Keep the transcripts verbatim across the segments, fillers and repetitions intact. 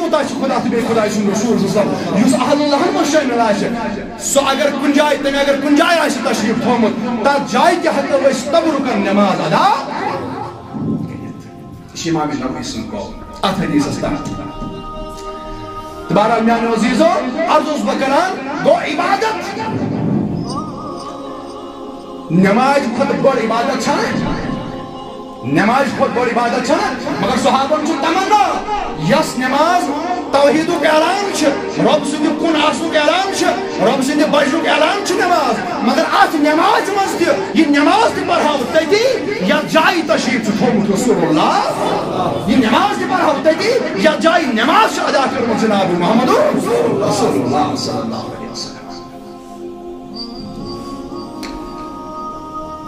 کوٗتاہ چھُ خدا تہٕ بیٚیہِ خۄداے سُنٛد رسول صلی اللہ علیہ وسلم، یُس اہل اللہ منٛز شٲمِل آسہِ، سُہ اگر کُنہِ جایہِ، تٔمۍ اگر کُنہِ جایہِ آسہِ تشریٖف تھوٚومُت، تَتھ جایہِ تہِ ہٮ۪کو أسۍ تبرُکن نٮ۪ماز ادا کٔرِتھ۔ یہِ چھِ امام نووی سٕنٛد قول اَتھ حدیثس تحت۔ تہٕ بہرحال میانیو عزیزو، عرض اوسُس بہٕ کران، گوٚو عبادت۔ نماز کھۄتہٕ بٔڑ عبادت چھا؟ نماز کھۄتہٕ بٔڑ عبادت چھا؟ مگر صحابن چھُ تمنا، یۄس نماز توحیدُک اعلان چھِ، رۄب سٕنٛدِ کُن آسنُک اعلان چھِ، رۄب سٕنٛدِ بجنُک اعلان چھِ نماز۔ مگر اتھ نمازِ منٛز تہِ، یہِ نماز تہِ پرہاو تٔتی، یتھ جایہِ تشریف چھُ تھوٚومُت رسول اللہ۔ یہِ نماز تہِ پرہاو تٔتی، یتھ جایہِ نماز چھِ ادا کٔرمٕژ جناب محمد رسول اللہ صلی اللہ علیہ وسلم۔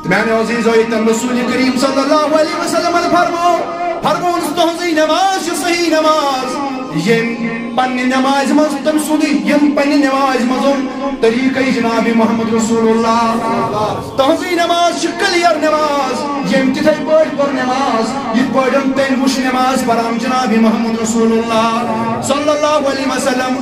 تہٕ میانیو عزیزو، ییٚتٮ۪ن رسول کریم صلی اللہ علیہ وسلمن فرمو، فرمون، تُہنٛزٕے نماز چھِ صحیح نماز۔ ییٚمۍ پننہِ نمازِ منٛز تٔمۍ سُنٛدٕے، ییٚمۍ پننہِ نمازِ منٛز اوٚن طریٖقے جناب محمد رسول اللہ۔ تُہنٛزٕے نماز چھِ کلیر نماز، ییٚمۍ تِتھے پٲٹھۍ پٔر نماز، یِتھ پٲٹھۍ تٔمۍ وٕچھ نماز پران جناب محمد رسول اللہ صلی اللہ علیہ وسلم۔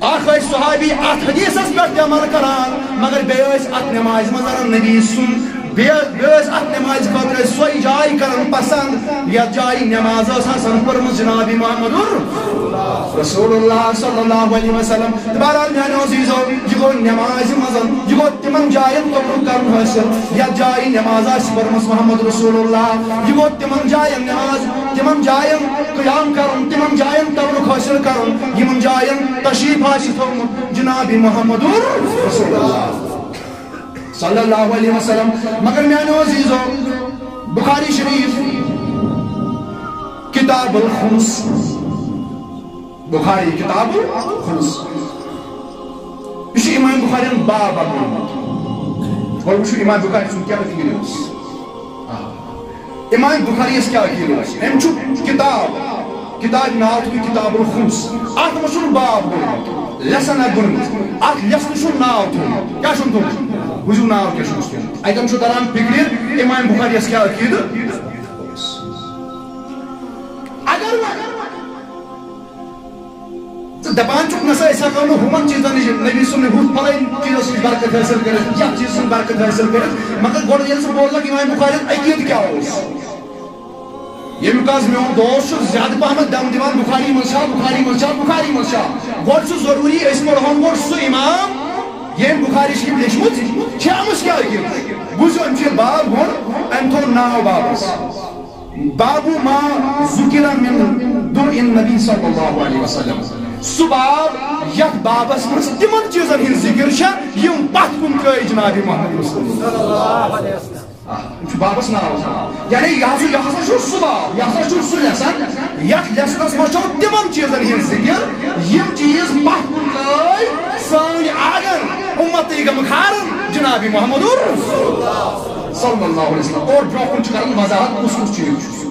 اکھ ٲسۍ صحابی اتھ حدیثس پٮ۪ٹھ تہِ عمل کران، مگر بیٚیہِ ٲسۍ اتھ نمازِ منٛز انان نبی سُنٛد، بیٚیہِ، بیٚیہِ ٲسۍ اتھ نمازِ خٲطرٕ ٲسۍ سۄے جاے کران پسند، یتھ جایہِ نماز ٲس آسان پٔرمٕژ جناب محمد رسول اللہ صلی اللہ علیہ وسلم۔ تہٕ بہرحال میانیو عزیزو، یہِ گوٚو نمازِ منٛز، یہِ گوٚو تِمن جاین تبرک کرُن حٲصِل، یتھ جایہِ نماز آسہِ پٔرمٕژ محمد رسول اللہ، یہِ گوٚو تِمن جاین نماز، تِمن جاین قیام کرُن، تِمن جاین تبرک حٲصِل کرُن، یِمن جاین تشریف آسہِ تھوٚومُت جناب محمد رسول اللہ صلی اللہ علیہ وسلم۔ مگر میانیو عزیزو، بخاری شریف، کتاب الخمس، بخاری کتاب الخمس، یہِ چھُ امام بخاری باب اکھ بنومُت۔ وۄنۍ وٕچھِو امام بخاری سُنٛد کیٛاہ عقیٖدٕ اوس۔ آ۔ امام بخاری یس کیٛاہ عقیٖدٕ اوس؟ أمۍ چھُ کتاب، کتابہِ ناو تھوٚو کتاب الخمس۔ اتھ منٛز چھُنہٕ باب بنومُت، lesson اکھ بنومُت۔ اتھ lesson چھُنہٕ ناو تھوٚومُت۔ کیٛاہ چھُنہٕ تھوٚومُت؟ بوٗزِو ناو کیٛاہ چھُ اوسمُت۔ اتٮ۪ن چھُ تران فکرِ امام بخاری یس کیٛاہ عقیٖدٕ اوس۔ اگر نہٕ ژٕ دپان چھُکھ، نہ سا، أسۍ ہٮ۪کو نہٕ ہُمن چیٖزن نِش، نبی سُنٛد ہُتھ فلٲنۍ چیٖزس نِش برکت حٲصِل کٔرِتھ، یتھ چیٖزس نِش برکت حٲصِل کٔرِتھ، مگر گۄڈٕ ییٚلہِ ژٕ بوزکھ امام بخاری عقیٖدٕ کیٛاہ اوس، ییٚمیُک از میون دوست چھُ زیادٕ پہمتھ دم دِوان، بخاری منٛز چھا، بخاری منٛز چھا، بخاری منٛز چھا، گۄڈٕ چھُ ضروٗری أسۍ پرہون گۄڈٕ سُہ امام، ییٚمۍ بخاری شریف لیچھمٕژ چھِ، أمِس کیٛاہ عقیٖدٕ؟ بوٗزِو، أمۍ چھُ یہِ باب گۄڈٕ، أمۍ تھوٚو ناو بابس۔ باب ما ذکر من دعاء النبی صلی اللہ علیہ وسلم۔ سُہ باب یتھ بابس منٛز تِمن چیٖزن ہٕنٛز ذکر چھےٚ، یِم پتھ کُن ترٲے جناب محمد رسول اللہ۔ آ، یہِ چھُ بابس ناو آسان۔ یعنی یہِ ہسا، یہِ ہسا چھُ سُہ باب، یہِ ہسا چھُ سُہ lesson، یتھ lessonس منٛز چھُ تِمن چیٖزن ہٕنٛز ذکر، یِم چیٖز پتھ کُن ترٲے سٲنۍ آگن، امتٕے غمخارن جناب محمد رسول اللہ صلی اللہ علیہ وسلم۔ اور برونٛہہ کُن چھُ کران وضاحت کُس کُس چیٖز چھُ سُہ۔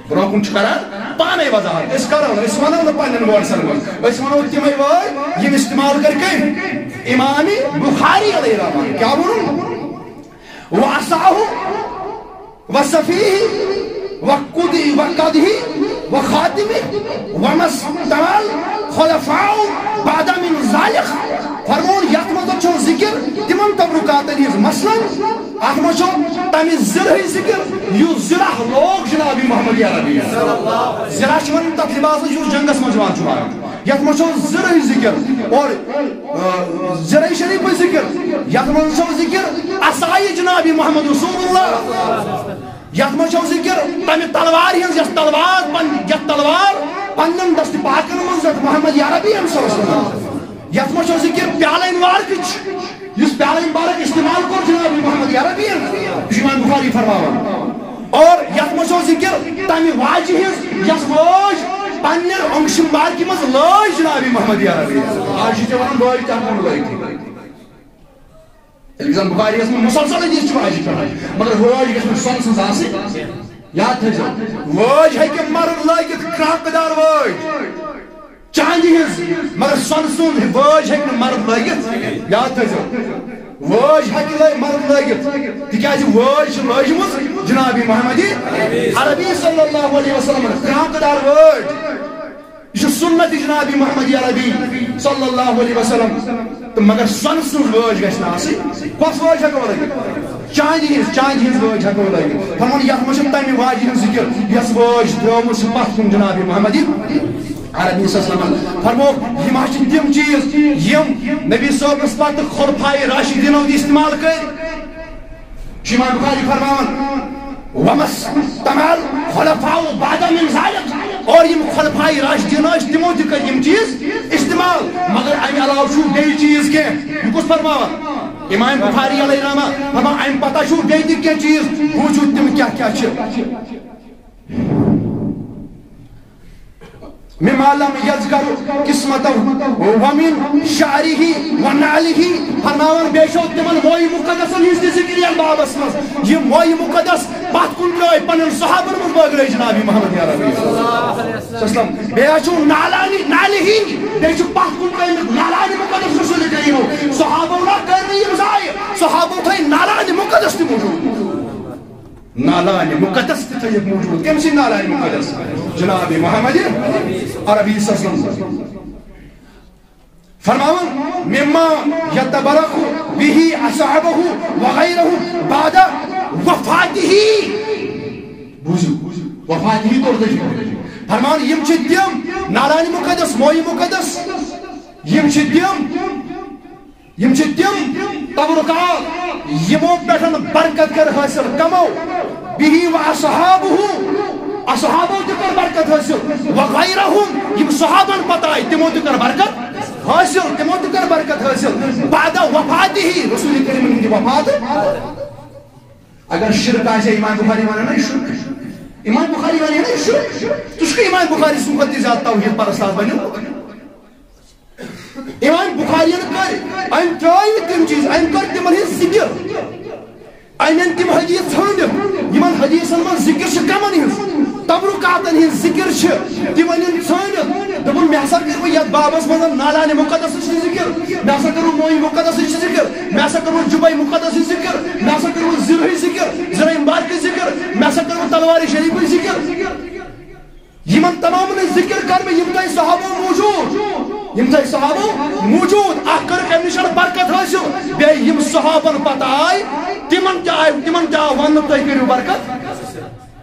برونٛہہ کُن چھُ کران پانے وضاحت۔ أسۍ کرو نہٕ، أسۍ ونو نہٕ پننٮ۪ن وٲرڈسن منٛز۔ أسۍ ونو تِمے وٲرڈ یِم استعمال کٔرۍ کٔمۍ؟ امام بخاری علیہ رحمہ۔ کیٛاہ ووٚنُن؟ وعصاه وصفيه وقده وقده وخاتمه وما استوى الخلفاء بعد من ذلك۔ فرمون یتھ منٛز چھُ ذکر تِمن تبرکاتن ہٕنٛز، مثلاً اتھ منٛز چھُ تمہِ زرہٕچ ذکر یُس زرہ لوگ جناب محمد عربی۔ زرہ چھِ ونان تتھ لباسس یُس جنگس منٛز یِوان چھُ لاگنہٕ۔ یتھ منٛز چھُ زرہٕچ ذکر اور، آ، زرہ شریفٕچ ذکر۔ یتھ منٛز چھُ ذکر عصایہِ جناب محمد رسول اللہ۔ یتھ منٛز چھُ ذکر تمہِ تلوارِ ہٕنٛز، یۄس تلوار پن-، یتھ تلوار پننٮ۪ن دستِ پاکن منٛز یتھ محمد عربی صلی اللہ علیہ وسلم۔ یتھ منٛز چھُ ذکر پیالہٕ انوارکٕچ، یُس پیالہٕ مبارک استعمال کوٚر جناب محمد عربی، یہِ چھُ امام بخاری فرماوان۔ اور یتھ منٛز چھُ ذکر تمہِ واجہِ ہٕنٛز، یۄس وٲج پننہِ اونٛگجہِ مبارکہِ منٛز لٲج جناب محمد عربی۔ آز چھِ ژےٚ ونان وٲج کیٛاہ کُن لٲگۍ؟ ییٚلہِ زن بخاری یس منٛز مسلسل حدیث چھُ واجہِ پٮ۪ٹھ، مگر وٲج گژھِ نہٕ سۄنہٕ سٕنٛز آسٕنۍ۔ یاد تھٲیزیو، وٲج ہیٚکہِ مرد لٲگِتھ، کرٛانٛکہٕ دار وٲج۔ چاندِ ہٕنٛز، مگر سۄنہٕ سُنٛد وٲج ہیٚکہِ نہٕ مرد لٲگِتھ۔ یاد تھٲیزیو، وٲج ہیٚکہِ لٲ-، مرد لٲگِتھ، تِکیٛازِ وٲج چھِ لٲجمٕژ جناب محمد عربی صلی اللہ علیہ وسلمن، کرٛانٛکہٕ دار وٲج۔ سنت جناب محمد عربی صلی اللہ علیہ وسلم۔ تہٕ مگر سۄنہٕ سٕنٛز وٲج گژھِ نہٕ آسٕنۍ۔ کۄس وٲج ہٮ۪کو لٲگِتھ؟ چاندِ ہٕنٛز، چاندِ ہٕنٛز وٲج ہٮ۪کو لٲگِتھ۔ فرمان، یَتھ منٛز چھِ تَمہِ واجہِ ہٕنٛز ذِکِر، یۄس وٲج ترٛٲومٕژ چھِ پَتھ کُن جناب محمد عربی صلی اللہ علیہ وسلم۔ فرموو، یِم ہا چھِ تِم چیٖز یِم نبی صٲبَس پَتہٕ خلفائے راشدینو تہِ استعمال کٔرۍ۔ چھُ امام بخاری فرماوان، "ومس تمال خلفاء بعد من ذلك"، اور یِم خلفائے راشدین ٲسۍ، تِمو تہِ کٔرۍ یِم چیٖز استعمال، مگر امہِ علاوٕ چھُ بیٚیہِ چیٖز کینٛہہ۔ یہِ کُس فرماوان؟ امام بخاری علیہ رحمہ فرمان، امہِ پتہ چھُ بیٚیہِ تہِ کینٛہہ چیٖز موجود، تِم کیٛاہ کیٛاہ چھِ؟ مما لم یذکر قسمتہ ومن شعرہ ونعلہ۔ فرماوان، بیٚیہِ چھو تِمن موئی مقدسن ہٕنٛز تہِ ذکر یتھ بابس منٛز۔ یہِ موئی مقدس پتھ کُن ترٲے پنن صحابن منٛز بٲگرٲے جناب محمد عربی صلی اللہ علیہ وسلم۔ بیٚیہِ حظ چھُو نعلانی، نعلہ ہٕنٛدۍ، بیٚیہِ چھُ پتھ کُن ترٲومٕتۍ نعلانِ مقدس رسول کریمو۔ صحابو نہ کٔر نہٕ یِم ضایع، صحابو تھٲے نعلانِ مقدس تہِ موجود۔ نعلانِ مقدس تہِ تھٲیِکھ موجود۔ کٔمۍ سٕنٛدۍ نعلانِ مقدس؟ جناب محمد عربی صلی اللہ علیہ وسلم۔ فرماوان، مما یتبرک بہ اصحابہ وغیرہ بعد وفاتہ۔ بوٗزِو، وفاتہ توٚر دٔچھِنۍ۔ فرماوان، یِم چھِ تِم نعلانِ مقدس، موئی مقدس، یِم چھِ تِم یِم چھِ تِم تبرکات، یِمو پٮ۪ٹھ برکت کٔر حٲصِل۔ کمو؟ بہ و اصحابہ، اصحابو تہِ کٔر برکت حٲصِل۔ و غیرہم، یِم صحابن پتہٕ آیہِ، تِمو تہِ کٔر برکت حٲصِل، تِمو تہِ کٔر برکت حٲصِل۔ بعد وفاتہ، رسول کریمن ہٕنٛدِ وفات۔ اگر شرک آسہِ، امام بخاری ونان ہے شرک۔ امام بخاری ونان ہے شرک۔ ژٕ چھُکھ امام بخاری سُنٛد کھۄتہٕ تہِ زیادٕ توحید پرست آز بنیومُت۔ امام بخاری ین کٔر، أمۍ ترٛٲوۍ تِم چیٖز، أمۍ کٔر تِمن ہٕنٛز ذِکِر۔ أمۍ أنۍ تِم حدیث ژھٲنٛڈِتھ، یِمن حدیثن منٛز ذِکِر چھِ کمن ہٕنٛز؟ تبرکاتن ہٕنٛز ذِکِر چھِ، تِم أنۍ أمۍ ژھٲنٛڈِتھ۔ دوٚپُن، مےٚ ہسا کٔروٕ یتھ بابس منٛز نعلانِ مقدسٕچ تہِ ذِکِر، مےٚ ہسا کٔروٕ موئی مقدسٕچ تہِ ذِکِر، مےٚ ہسا کٔروٕ جبے مقدسٕچ ذِکِر، مےٚ ہسا کٔروٕ زِرہٕچ ذِکِر، زِرہِ مبارکٕچ ذِکِر، مےٚ ہسا کٔروٕ تلوارِ شریفٕچ ذِکِر۔ یِمن تمامن ہٕنٛز ذِکِر کر مےٚ، یِم تۄہہِ صحابو موٗجوٗد، یِم تۄہہِ صحابو موٗجوٗد۔ اکھ کٔرٕکھ اَمہِ نِش برکت حٲصِل، بیٚیہِ یِم صحابن پتہٕ آے، تِمن تہِ آے، تِمن تہِ آو وننہٕ، تُہۍ کٔرِو برکت۔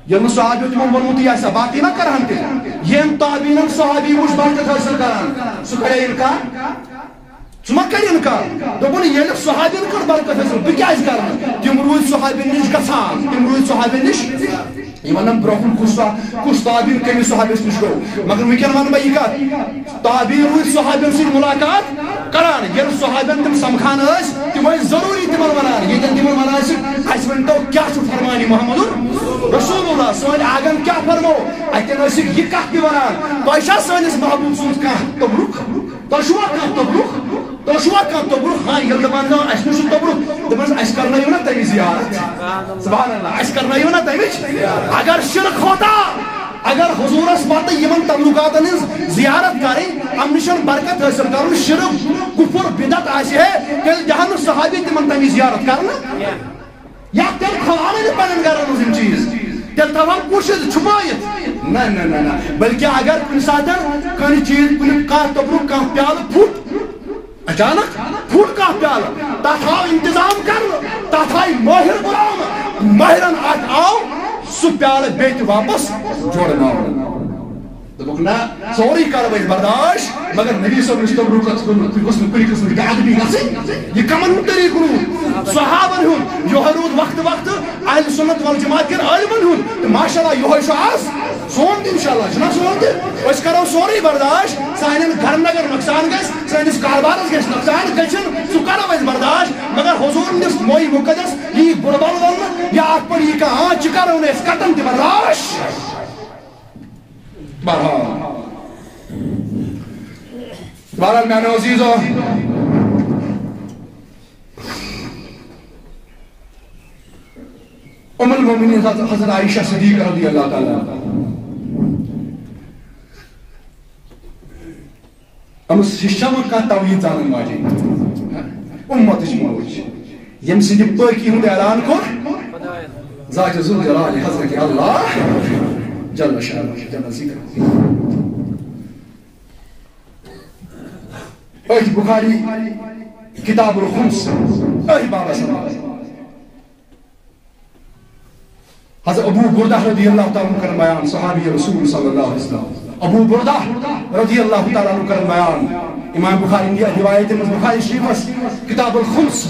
ییٚلہِ نہٕ صحابیو تِمن ووٚنمُتٕے آسہِ ہا، باقٕے ما کرہن تیٚلہِ؟ ییٚمۍ تابعیٖنن صحابی وٕچھ برکت حٲصِل کران، سُہ کرے اِنکار؟ ژٕ ما کر اِنکار؟ دوٚپُن، ییٚلہِ صحابین کٔر برکت حٲصِل، بہٕ کیازِ کرٕ نہٕ؟ تِم روٗدۍ صحابین نِش گژھان، تِم روٗدۍ صحابین نِش۔ یہِ ونان برونٛہہ کُن کُس صح-، کُس تابعیٖن کٔمِس صحابیس نِش گوٚو۔ مگر وٕنکیٚن ونہٕ بہٕ یہِ کتھ، تابعیٖن روٗدۍ صحابین سۭتۍ مُلاقات کران۔ ییٚلہِ صحابین تِم سمکھان ٲسۍ، تِم ٲسۍ ضروٗری تِمن ونان، ییٚتٮ۪ن تِمن ونان ٲسۍ، "اسہِ ؤنۍ تو کیٛاہ چھُ فرمانِ محمد رسول اللہ، سٲنۍ آگن کیٛاہ فرمو؟" اتٮ۪ن ٲسِکھ یہِ کتھ تہِ ونان، "تۄہہِ چھا سٲنِس محبوب سُنٛد کانٛہہ توٚبرُک؟" تۄہہِ چھُوا کانٛہہ توٚبرُک؟ تۄہہِ چھُوا کانٛہہ توٚبرُک؟ ہاں، ییٚلہِ دَپان چھِ، اَسہِ نِش چھُ توٚبرُک، دَپان چھِ، اَسہِ کَرنٲیِو نا تَمِچ زیارت۔ سبحان اللہ، اَسہِ کَرنٲیِو نا تَمِچ۔ اگر شرک ہوتا، اگر حضوٗرَس پَتہٕ یِمَن تبرُکاتَن ہٕنٛز زیارت کَرٕنۍ، اَمہِ نِش برکت حٲصِل کَرُن، شرک، کُفُر، بدعت آسہِ ہے، تیٚلہِ دِہَن نہٕ صحابی تِمَن تَمِچ زیارت کَرنہٕ۔ یا تیٚلہِ کھوٚو نہٕ پنٕنٮ۪ن گرن منٛز یِم چیٖز، تیٚلہِ تھاوہَن کُس چھُ چھُپٲیِتھ؟ نہ، نہ، نہ، نہ۔ بلکہِ اگر کُنہِ ساتہٕ کانٛہہ چیٖز، کُنہِ کانٛہہ توٚبرُک کانٛہہ پیالہٕ پھُٹ، اچانک پھُٹ کانٛہہ پیالہٕ، تَتھ آو انتظام کرنہٕ، تَتھ آیہِ مٲہِر بُلاونہٕ، مٲہِرَن اَتھ آو سُہ پیالہٕ بیٚیہِ تہِ واپس جوڑناونہٕ۔ دوٚپُکھ، نہ، سورُے کرو أسۍ برداش، مگر نبی صٲبن چھِ تِم رُکَتھ کوٚرمُت، تُہۍ گوٚژھ نہٕ کُنہِ قٕسمٕچ بے ادبی گژھٕنۍ۔ یہِ کَمَن ہُنٛد طریٖقہٕ روٗد؟ صحابن ہُنٛد۔ یِہوٚے روٗد وقتہٕ وقتہٕ اہل سنت والجماعت کٮ۪ن عٲلمَن ہُنٛد۔ تہٕ ماشاءاللہ، یِہوٚے چھُ آز سون تہِ، انشاءاللہ، چھُنہ سون تہِ؟ أسۍ کرو سورُے برداش، سانٮ۪ن گرن اگر نۄقصان گژھِ، سٲنِس کاربارس گژھِ نۄقصان، گٔژھِنۍ، سُہ کرو أسۍ برداش۔ مگر حضوٗرن دِژ موئی مقدس یی بُرٕ بل ولنہٕ، یا اَتھ پٮ۪ٹھ یی کانٛہہ، آ، چہِ کرو نہٕ أسۍ قطعاً تہِ برداش۔ بہرحال، بہرحال میانیو عزیزو، ام المومنین حضرت عائشہ صدیقہ رضی اللہ تعالیٰ عنہا، أمِس ہِش چھا وۄنۍ کانٛہہ توحیٖد زانن واجیٚنۍ؟ اُمتٕچ موج، ییٚمہِ سٕنٛدِ پٲکی ہُنٛد اعلان کوٚر ذات ذوالجلال حضرت اللہ جل شانہ جل ذکر۔ أتھۍ بخاری کتاب الخمس، أتھۍ بابس منٛز۔ حضرت ابو بردہ رضی اللہ تعالیٰ عنہ کرن بیان، صحابی رسول صلی اللہ علیہ وسلم، ابو بردہ رضی اللہ تعالیٰ عنہ کرن بیان۔ امام بخاری ہٕنٛدِ روایتہِ منٛز، بخاری شریفس کتاب الخمس،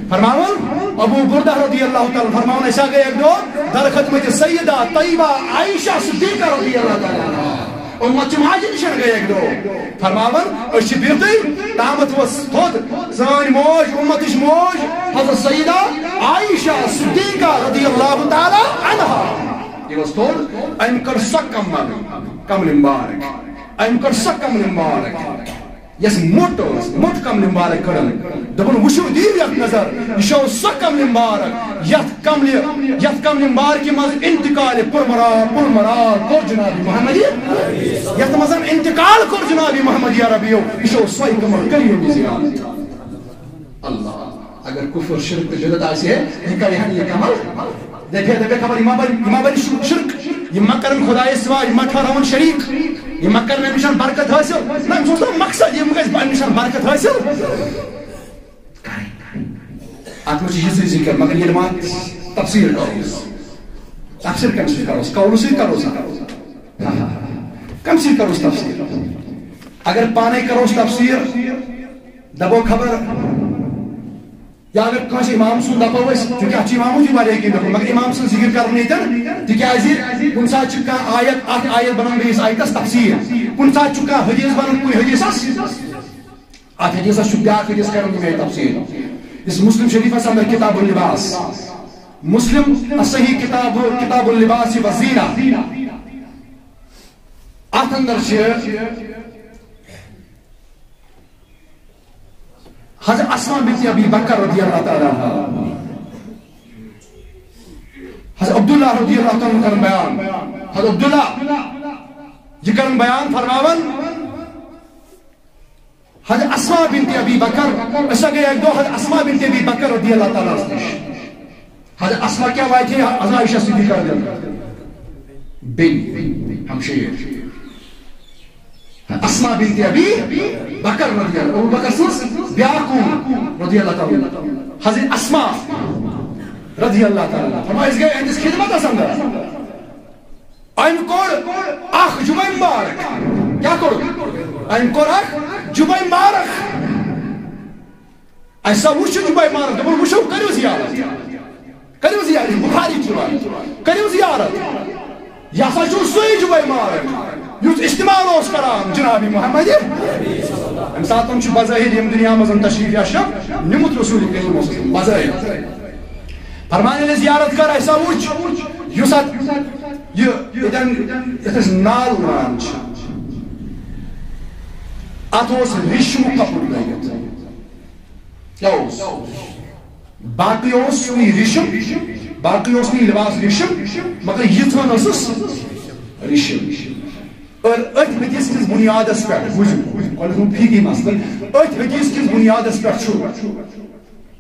فرماوان، ابو بردہ رضی اللہ تعالیٰ عنہ فرماوان، أسۍ ہا گٔے اکہِ دۄہ در خدمت سیدہ طیبہ عائشہ صدیقہ رضی اللہ تعالیٰ عنہا۔ امت چھِ ماجہِ نِش گٔے اکہِ دۄہ۔ فرماوان، أسۍ چھِ بِہتٕے، تامَتھ ؤژھ تھوٚد سٲنۍ موج، امتٕچ موج، حضرت سیدہ عائشہ صدیقہ رضی اللہ تعالیٰ عنہا۔ یہِ ؤژھ تھوٚد، أمۍ کٔڑ سۄ کمل، کملہِ مبارک، أمۍ کٔڑ سۄ کملہِ مبارک، یۄس موٚٹ ٲس، موٚٹ کملہِ مبارک کٔڑٕن۔ دوٚپُن، وٕچھِو، دِیِو یَتھ نظر، یہِ چھو سۄ کملہِ مبارک، یَتھ کملہِ، یَتھ کملہِ مبارکہِ منٛز انتقال پُرمرار، پُرمرار کوٚر جناب محمدی، یَتھ منٛز انتقال کوٚر جناب محمدی عربیو، یہِ چھو سۄے کمل، کٔرِو یہِ زیارت۔ اللہ، اگر کفر، شرک تہٕ بدعت آسہِ ہے، یہِ کرِ ہا نہٕ یہِ کمل۔ دپہِ ہا، دپہِ ہا، خبر یہِ ما بنہِ، یہِ ما بنہِ شُ-، شرک، یہِ ما کرن خدایس سوا، یہِ ما ٹھہراون شریک، یہِ ما کرن امہِ نِش برکت حٲصِل۔ نہ، أمِس اوس نہ مقصد، یِم گژھِ امہِ نِش برکت حٲصِل۔ اتھ منٛز چھِ یِژٕے ذِکر، مگر ییٚلہِ وۄنۍ تفسیٖر کروس، تفسیٖر کمہِ سۭتۍ کروس؟ قولہٕ سۭتۍ کروس نا؟ کمہِ سۭتۍ کروس تفسیٖر؟ اگر پانے کروس تفسیٖر، دپو خبر، یا اگر کٲنٛسہِ امام سُنٛد دپو أسۍ، چونکہ اتھ چھِ امامو تہِ واریاہ کینٛہہ لیوٚکھمُت، مگر امام سُنٛد ذِکر کرُن ییٚتٮ۪ن، تِکیازِ کُنہِ ساتہٕ چھُ کانٛہہ آیت، اکھ آیت بنان بیٚیِس آیتس تفسیٖر، کُنہِ ساتہٕ چھُ کانٛہہ حدیث بنان کُنہِ حدیثس۔ اتھ حدیثس چھُ بیاکھ حدیث کران ییٚمہِ آیہِ تفسیٖر۔ یُس مسلم شریفس اندر کتاب اللباس، مسلم صحیح کتاب، کتاب اللباس و زینہ، اتھ اندر چھِ حضرت اسماء بنت ابی بکر رضی اللہ تعالیٰ عنہا، حضرت عبداللہ رضی اللہ تعالیٰ عنہ کرن بیان، حضرت عبداللہ، یہِ کرن بیان، فرماوان، حضرت اسماء بنت ابی بکر، أسۍ ہا گٔے اکہِ دۄہ حضرت اسماء بنت ابی بکر رضی اللہ تعالیٰ عنہس نِش۔ حضرت اسماء کیٛاہ واتہِ ہے؟ حضرت عائشہ صدیقہ رضی اللہ عنہا۔ بیٚنہِ، ہمشیر۔ اسماء بنت ابی بکر رضی اللہ، ابو بکر سٕنٛز بیٛاکھ کوٗر رضی اللہ تعالیٰ عنہا۔ حضرت اسماء رضی اللہ تعالیٰ عنہا۔ فرمایا، أسۍ گٔے أہنٛدِس خدمتس اندر۔ أمۍ کوٚر اکھ جُبے مبارک۔ کیٛاہ کوٚر؟ أمۍ کوٚر اکھ جُبے مبارک۔ اَسہِ سا وٕچھ جُبے مبارک، دوٚپُن، وٕچھِو، کٔرِو زیارت۔ کٔرِو زیارت، بخاری چھُ وَنان۔ کٔرِو زیارت۔ یہِ ہسا چھُ سُے جُبے مبارک، یُس استعمال اوس کران جناب محمد۔ اَمہِ ساتہٕ چھُ بظٲہِر ییٚمہِ دُنیا منٛز تشریف یا شک نیوٗمُت رسول کریم صلی اللہ علیہ وسلم بظٲہِر۔ فرمان ییٚلہِ زیارت کٔر، اَسہِ سا وٕچھ، یُس اَتھ یہِ ییٚتٮ۪ن، یَتھ أسۍ نال وَنان چھِ، اَتھ اوس ریشمُک کپُر لٲگِتھ۔ کیٛاہ اوس؟ باقٕے اوس نہٕ یہِ ریشم، باقٕے اوس نہٕ یہِ لباس ریشم، مگر یہِ ژھٕن ٲسٕس ریشم۔ اور أتھۍ حدیث کِس بُنیادس پٮ۪ٹھ، بوٗزِو، گۄڈٕ گوٚو فقہی مسلہٕ، أتھۍ حدیث کِس بُنیادس پٮ۪ٹھ چھُ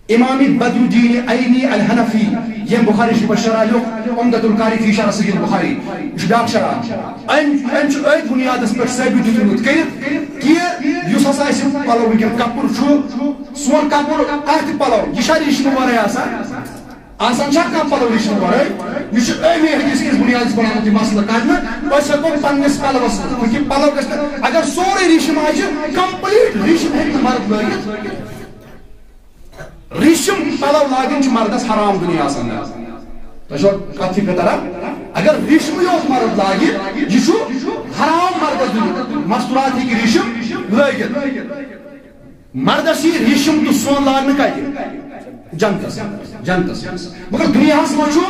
امام بدر الدین عینی الحنفی، ییٚمۍ بخاری شریفس شرح لیوٚکھ، عمدۃ القاری فی شرح صحیح البخاری، یہِ چھُ بیٛاکھ شرح۔ أمۍ، أمۍ چھُ أتھۍ بُنیادس پٮ۪ٹھ ثٲبت دیُتمُت کٔرِتھ کہِ یُس ہسا اَسہِ پلو وٕنکٮ۪ن کپُر چھُ، سون کپُر، کانٛہہ تہِ پلو، یہِ چھا ریشمہٕ ورٲے آسان؟ آسان چھا کانٛہہ پلو ریشمہٕ ورٲے؟ یہِ چھُ أمی حدیث کِس بُنیادس پٮ۪ٹھ آمُت یہِ مسلہٕ کرنہٕ۔ أسۍ ہٮ۪کو پننِس پلوس منٛز، کیونکہ پلو گژھِ نہٕ، اگر سورُے ریشم آسہِ، complete ریشم ہیٚکہِ نہٕ مرد لٲگِتھ۔ ریشم پلو لاگٕنۍ چھِ مردس حرام دُنیاہس اندر۔ تۄہہِ چھو کتھ فکر تران؟ اگر ریشمٕے یوت مرد لاگہِ، یہِ چھُ حرام مردس دیُن۔ مستورات ہیٚکہِ ریشم لٲگِتھ۔ مردس یی ریشم تہٕ سۄن لاگنہٕ کتہِ؟ جنتس، جنتس۔ مگر دُنیاہس منٛز چھُ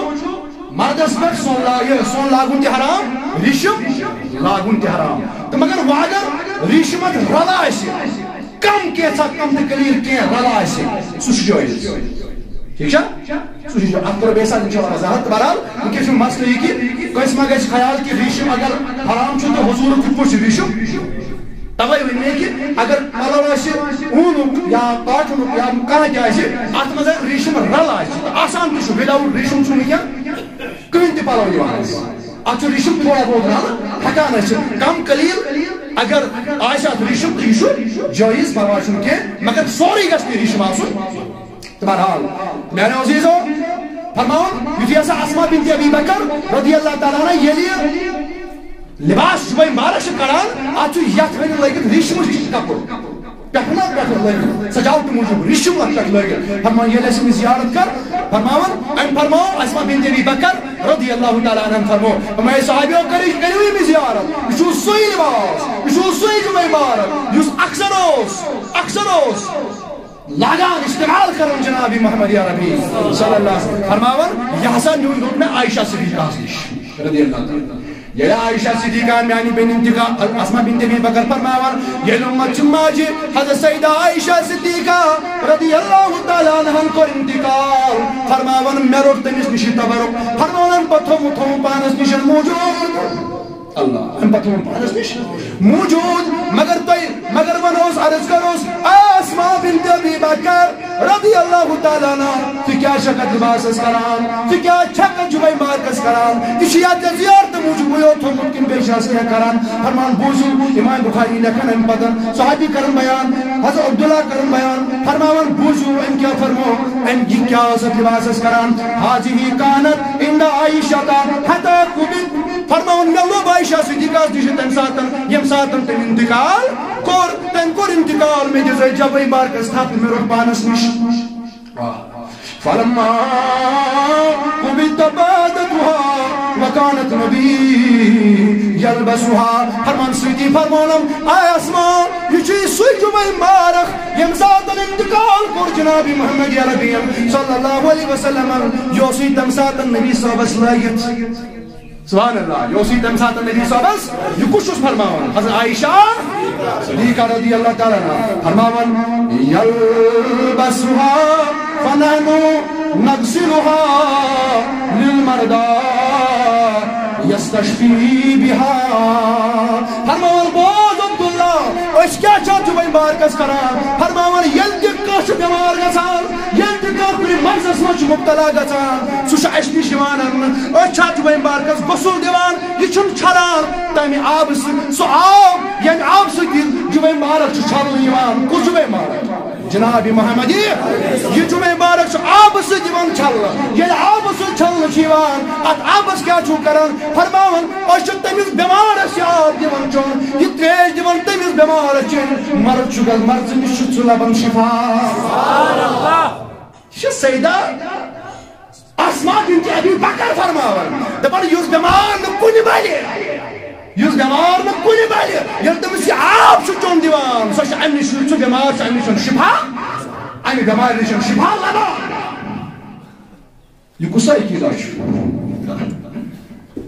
مردس پٮ۪ٹھ سۄن لا-، یہِ سۄن لاگُن تہِ حرام، ریشم لاگُن تہِ حرام۔ تہٕ مگر وۄنۍ اگر ریشم اتھ رلہٕ آسہِ، کم کینٛژھا، کم تہٕ قلیل کینٛہہ رلہٕ آسہِ، سُہ چھُ جٲیز۔ ٹھیٖک چھا؟ سُہ چھُ جٲیز۔ اتھ کرو بیٚیہِ ساتہٕ انشاءاللہ وضاحت۔ بہرحال، وٕنکیٚس چھُ مسلہٕ یہِ کہِ کٲنٛسہِ ما گژھِ خیال کہِ ریشم اگر حرام چھُ تہٕ حضوٗرُک کِتھ پٲٹھۍ چھُ ریشم؟ توے ؤنۍ مےٚ کہِ اگر پلو آسہِ اوٗنُک یا کاٹنُک یا کانٛہہ تہِ آسہِ، اتھ منٛز اگر ریشم رلہٕ آسہِ تہٕ آسان تہِ چھُ، without ریشم چھُنہٕ وٕنکیٚن کٕہٕنۍ تہِ پلو یِوان اَسہِ۔ اَتھ چھُ ریشم تھوڑا بہت رَلہٕ ہٮ۪کان ٲسِتھ، کم قلیل، اگر آسہِ اتھ ریشم تہٕ یہِ چھُ جٲیز، پرواے چھُنہٕ کینٛہہ، مگر سورُے گژھِ نہٕ ریشم آسُن۔ تہٕ بہرحال، میانیو عزیزو، فرماوُن، یُتھُے ہسا اسما بنت ابی بکر رضی اللہ تعالیٰ عنہ ییٚلہِ یہِ لباس شبے مبارک چھِ کڑان، اتھ چھُ یتھ ؤنہِ لٲگِتھ ریشمٕچ کپُر، پٮ۪ٹھٕ نہ پٮ۪ٹھٕ لٲگِتھ سجاوٹہٕ موٗجوٗب ریشم اتھ پٮ۪ٹھ لٲگِتھ۔ فرمان، ییٚلہِ اَسہِ أمِس زیارت کٔر، فرماوان، أمۍ فرموو، اسما بنت ابی بکر رضی اللہ تعالیٰ عنہ فرموو، فرماے صحابیو، کٔرِو، کٔرِو أمِس زیارت، یہِ چھُ سُے لباس، یہِ چھُ سُے جمعہ مبارک، یُس اکثر اوس، اکثر اوس لاگان، استعمال کران جناب محمد عربی صلی اللہ علیہ وسلم۔ فرماوان، یہِ ہسا نیوٗن، دیُت مےٚ عائشہ صدیقہ نِش رضی اللہ تعالیٰ۔ ییٚلہِ عائشہ صدیقہ میانہِ بیٚنہِ انتقال، اسما بنت ابی بکر فرماوان، ییٚلہِ یِمن چھِ ماجہِ حضرت سیدہ عائشہ صدیقہ رضی اللہ تعالیٰ عنہن کوٚر انتقال، فرماوان، مےٚ روٚٹ تٔمِس نِش یہِ تبرک، فرماوان، پتہٕ تھوٚومُت، تھوٚومُت پانس نِش موٗجوٗد۔ اللہ، امہِ پتہٕ تھوٚوُن پانس نِش موٗجوٗد۔ مگر تۄہہِ، مگر ونوس، عرض کروس، اسما بنت ابی بکر رضی اللہ تعالیٰ عنہ، ژٕ کیٛاہ چھکھ اتھ لباسس کران؟ ژٕ کیٛاہ چھکھ اتھ جمعہ مبارکس کران؟ یہِ چھُ یا ژےٚ زیارتہٕ موٗجوٗبٕے یوت تھوٚومُت کِنہٕ بیٚیہِ چھِ اتھ کینٛہہ کران؟ فرمان بوٗزِو، امام بخاری لیکھان امہِ پتہٕ، صحابی کران بیان، حضرت عبداللہ کران بیان، فرماوان، بوٗزِو، أمۍ کیٛاہ فرموو، أمۍ یہِ کیٛاہ ٲس اتھ لباسس کران؟ هذه كانت عند عائشة حتى قبضت۔ فرماوان، مےٚ لوٚب عائشہ صدیقہ نِش تَمہِ ساتَن، ییٚمہِ ساتَن تٔمۍ انتقال کوٚر، تٔمۍ کوٚر انتقال، مےٚ دِژ جبہٕ مبارکس تھپھ، مےٚ روٚٹ پانس نِش۔ فلما قبضت بعضتها وكان النبي يلبسها۔ فرمان سۭتی فرمونم، آے اسما، یہِ چھُ سُے جمعہ مبارک، ییٚمہِ ساتَن انتقال کوٚر جناب محمد عربی صلی اللہ علیہ وسلم، یہِ اوسُے تَمہِ ساتَن نبی صٲبس لٲگِتھ۔ سبحان اللہ، یہِ اوس یہِ تَمہِ ساتہٕ نبی صٲبس، یہِ کُس چھُس فرماوان؟ حضرت عائشہ صدیقہ رضی اللہ تعالیٰ عنہا فرماوان، یلبسها فنحن نغسلها للمرضى يستشفي بها۔ فرماوان، بوز عبداللہ، أسۍ کیٛاہ چھِ اَتھ جمعہ مبارکس کران؟ فرماوان، ییٚلہِ تہِ کانٛہہ چھُ بٮ۪مار گژھان، ییٚلہِ تہِ کانٛہہ کُنہِ مرضس منٛز چھُ مبتلا گژھان، سُہ چھُ اَسہِ نِش یِوان اَننہٕ۔ أسۍ چھِ اَتھ جمعہ مبارکس غسل دِوان، یہِ چھُنہٕ چھلان تَمہِ آبہٕ سۭتۍ۔ سُہ آب، ییٚمہِ آبہٕ سۭتۍ یہِ جمعہ مبارک چھُ چھلنہٕ یِوان، کُس جمعہ مبارک؟ جناب محمدی، یہِ جمعہ مبارک چھُ آبہٕ سۭتۍ یِوان چھلنہٕ۔ ییٚلہِ آبہٕ سۭتۍ چھلنہٕ چھُ یِوان، اَتھ آبس کیٛاہ چھُو کران؟ فرماوان، أسۍ چھِ تٔمِس بٮ۪مارس یہِ آب دِوان چیوٚن، یہِ ترٛیش دِوان تٔمِس بٮ۪مارس چیٚنۍ۔ مرض چھُ گژھ-، مرضہٕ نِش چھُ سُہ لبان شفا۔ یہِ چھِ سیدہ اسما بنت ابی بکر فرماوان، دپان، یُس بٮ۪مار نہٕ کُنہِ بلہِ، یُس بٮ۪مار نہٕ کُنہِ بلہِ، ییٚلہِ تٔمِس یہِ آب چھُ چیوٚن دِوان، سۄ چھِ اَمہِ نِش، سُہ بٮٮ۪مار چھُ اَمہِ نِش شفا، اَمہِ بٮ۪مارِ نِش شفا لبان۔ یہِ کُس عقیدہ چھُ؟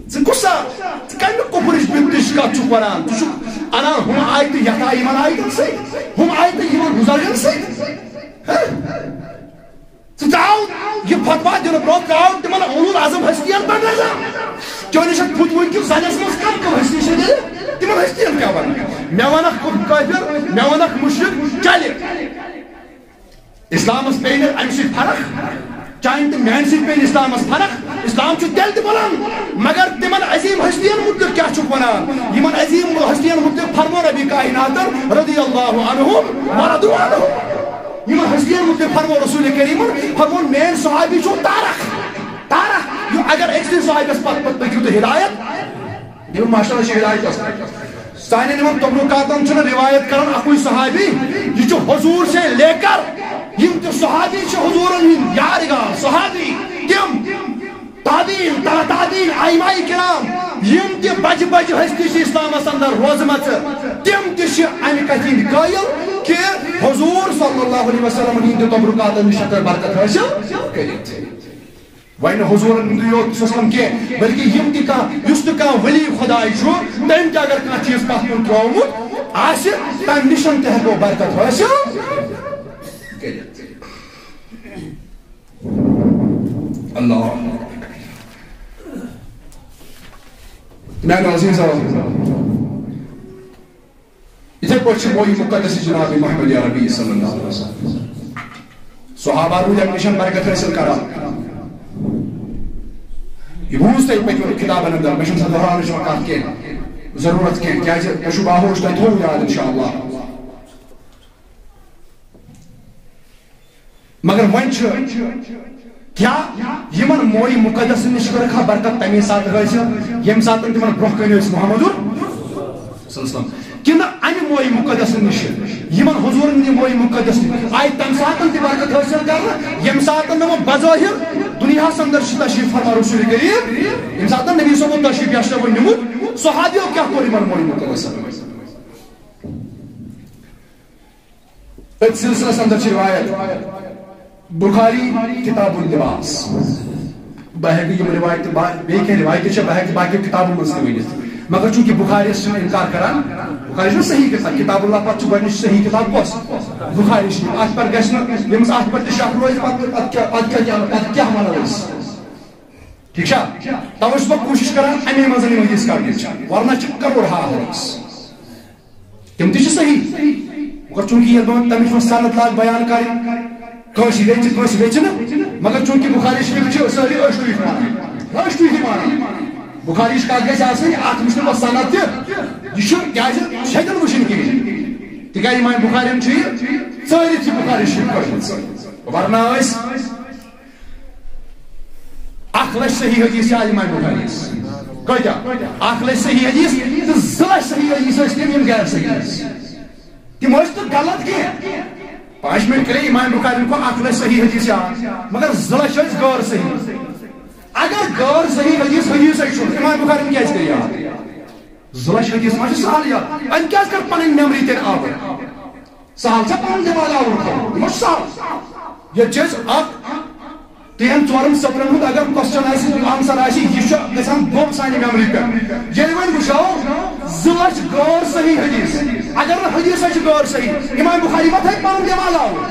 ژٕ کُس سا، ژٕ کَمہِ کُفرٕچ بدتٕچ کَتھ چھُکھ وَنان؟ ژٕ چھُکھ اَنان ہُم آیتہٕ یَتھ آیہِ یِمَن آیتَن سۭتۍ، ہُم آیتہٕ یِمَن بُزرگَن سۭتۍ۔ ہہ؟ ژٕ ژاو یہِ فتوا دِنہٕ برونٛہہ، ژاو تِمَن اولو العزم ہستین پٮ۪ٹھ نظر۔ چٲنِس چھَکھ پھُٹوٕنۍ کِس زَنٮ۪س منٛز کَم کَم ہستی چھِ تیٚلہِ؟ تِمَن ہستین کیٛاہ وَنہٕ؟ مےٚ وَنَکھ کٲفِر، مےٚ وَنَکھ مُشرِک، چَلہِ۔ اسلامس پیٚیہِ نہٕ امہِ سۭتۍ فرق، چانہِ تہٕ میانہِ سۭتۍ پیٚیہِ نہٕ اسلامس فرق۔ اسلام چھُ تیٚلہِ تہِ بولان، مگر تِمن عظیم ہستین مُتعلق کیٛاہ چھُکھ ونان؟ یِمن عظیم ہستین مُتعلق فرمو نبی کائناتن رضی اللہ عنہم ورضوا عنہ۔ یِمن ہستین مُتعلق فرمو رسول کریمن، فرمون، میٲنۍ صحابی چھُو تارک، تارک۔ یہِ اگر أکسٕے صحابیس پتہٕ پتہٕ پٔکِو تہٕ ہدایت، یِم ماشاءاللہ چھِ ہدایتس۔ سانٮ۪ن یِمن تبرکاتن چھُنہٕ روایت کران اکُے صحابی، یہِ چھُ حضور سے لے کر، یِم تہِ صحابی چھِ حضورن ہٕنٛدۍ یادگار صحابی، تِم تابعین، تبع تابعین، ائمہ کرام، یِم تہِ بجہِ بجہِ ہستی چھِ اسلامس اندر روزمژٕ، تِم تہِ چھِ امہِ کتھِ ہٕنٛدۍ قٲیل کہِ حضور صلی اللہ علیہ وسلم ہٕنٛدِ تبرکاتن نِش ہٮ۪کو برکت حٲصِل کٔرِتھ۔ وۄنۍ نہٕ حضوٗرن ہُنٛدُے یوت صلی اللہ علیہ وسلم کینٛہہ، بلکہِ یِم تہِ کانٛہہ، یُس تہِ کانٛہہ ولی خۄداے چھُ، تٔمۍ تہِ اگر کانٛہہ چیٖز پتھ کُن ترٛوومُت آسہِ، تَمہِ نِش تہِ ہٮ۪کو برکت حٲصِل کٔرِتھ۔ اللہ۔ میانیو عزیزو، یِتھے پٲٹھۍ چھِ مویہِ مُقدس جناب محمد عربی صلی اللہ علیہ وسلم۔ صحابہ روٗدۍ اَمہِ نِش برکت حٲصِل کران۔ یہِ بوٗز تۄہہِ پٔتمٮ۪ن کِتابن اندر، مےٚ چھُنہٕ سۄ دۄہراونٕچ وۄنۍ کتھ کینٛہہ۔ ضروٗرت کینٛہہ، کیٛازِ تۄہہِ چھُو باہوش، تۄہہِ تھوٚو یاد انشاءاللہ۔ مگر وۄنۍ چھُ کیا یِمن موئی مقدس نِش کٔرٕکھا برکت تَمے ساتہٕ حٲصِل، ییٚمہِ ساتہٕ تِمن برونٛہہ کنہِ ٲسۍ محمدُر صلی اللہ علیہ وسلم؟ کِنہٕ اَمہِ موئی مقدس نِش، یِمن حضوٗرن یہِ موئی مقدس نِش آیہِ تَمہِ ساتہٕ تہِ برکت حٲصِل کرنہٕ، ییٚمہِ ساتہٕ نہٕ وۄنۍ بظٲہِر دُنیاہس اندر چھِ تشریف فرما رسول کریم، ییٚمہِ ساتہٕ نبی صٲبُن تشریف یشرفُن نیوٗمُت، صحابیو کیٛاہ کوٚر یِمن موئی مقدس؟ أتھۍ سلسلس اندر چھِ روایت بخاری کتاب اللباس، بہٕ ہٮ۪کہٕ یِم روایتہٕ با-، بیٚیہِ کینٛہہ روایتہٕ چھےٚ، بہٕ ہٮ۪کہٕ باقیو کتابو منٛز تہِ ؤنِتھ، مگر چوٗنٛکہِ بخاریس چھُنہٕ انکار کران، بخاری چھُنہٕ صحیح کتاب، کتاب اللہ پتہٕ چھُ گۄڈٕنِچ صحیح کتاب کۄس؟ بخاری شریف۔ اتھ پٮ۪ٹھ گژھِ نہٕ، ییٚمِس اتھ پٮ۪ٹھ تہِ شک روزِ، پتہٕ، پتہٕ کیٛاہ، پتہٕ کیٛاہ، پتہٕ کیٛاہ ونو أسۍ؟ ٹھیک چھا؟ توے چھُس بہٕ کوٗشِش کران اَمے منٛز یِم حدیث کڑنٕچ، ورنہ چھِ کروڑ ہا حدیث۔ تِم تہِ چھِ صحیح۔ مگر چوٗنٛکہِ ییٚلہِ بہٕ تَمِچ وۄنۍ سند لاگہٕ بیان کرٕنۍ، کٲنٛسہِ ویٚژِ، کٲنٛسہِ ویٚژِ نہٕ، مگر چوٗنٛکہِ بخاری شریف چھِ سٲری ٲشٹُے مانان، ٲشٹُے تہِ مانان۔ بخاری یِچ کتھ گژھِ آسٕنۍ، اَتھ وٕچھ نہٕ پتہٕ سند تہِ، یہِ چھُ کیٛازِ چھےٚ تِنہٕ وٕچھِنۍ کِہیٖنۍ۔ تِکیٛازِ امام بخاری یَن چھُ یہِ ژٲرِتھ یہِ بخاری شریف کٔڑمٕژ، ورنہ ٲسۍ اکھ لچھ صحیح حدیث چھِ امام بخاری یَس۔ کۭتیاہ؟ اکھ لچھ صحیح حدیث تہٕ زٕ لچھ صحیح حدیث ٲسۍ تِم، یِم غیر صحیح ٲسۍ۔ تِم ٲسۍ نہٕ غلط کینٛہہ۔ پانٛژھ منٹ کرے امام بخاری کو اکھ لچھ صحیح حدیث یاد، مگر زٕ لچھ ٲسۍ غٲر صحیح۔ اگر غٲر صحیح حدیث حدیث چھُ، امام بخاری کیٛازِ کٔرۍ یاد؟ زٕ لچھ حدیث ما چھِ سہل یاد؟ أمۍ کیٛازِ کٔر پنٕنۍ memory تیٚلہِ آوٕر؟ سہل چھا پنُن دٮ۪ماغ آوُر تھاوُن؟ یہِ ما چھُ سہل؟ ییٚتہِ چھِ أسۍ اکھ ترٛٮ۪ن ژورن سفرن ہُنٛد اگر question آسہِ، answer آسہِ، یہِ چھُ گژھان بوٚڑ سانہِ memory پٮ۪ٹھ۔ ییٚلہِ وۄنۍ وٕچھو، زٕ لچھ غٲر صحیح حدیث، اگر نہٕ حدیث چھِ غٲر صحیح، امام بخاری ما تھایہِ پنُن دٮ۪ماغ آوُر؟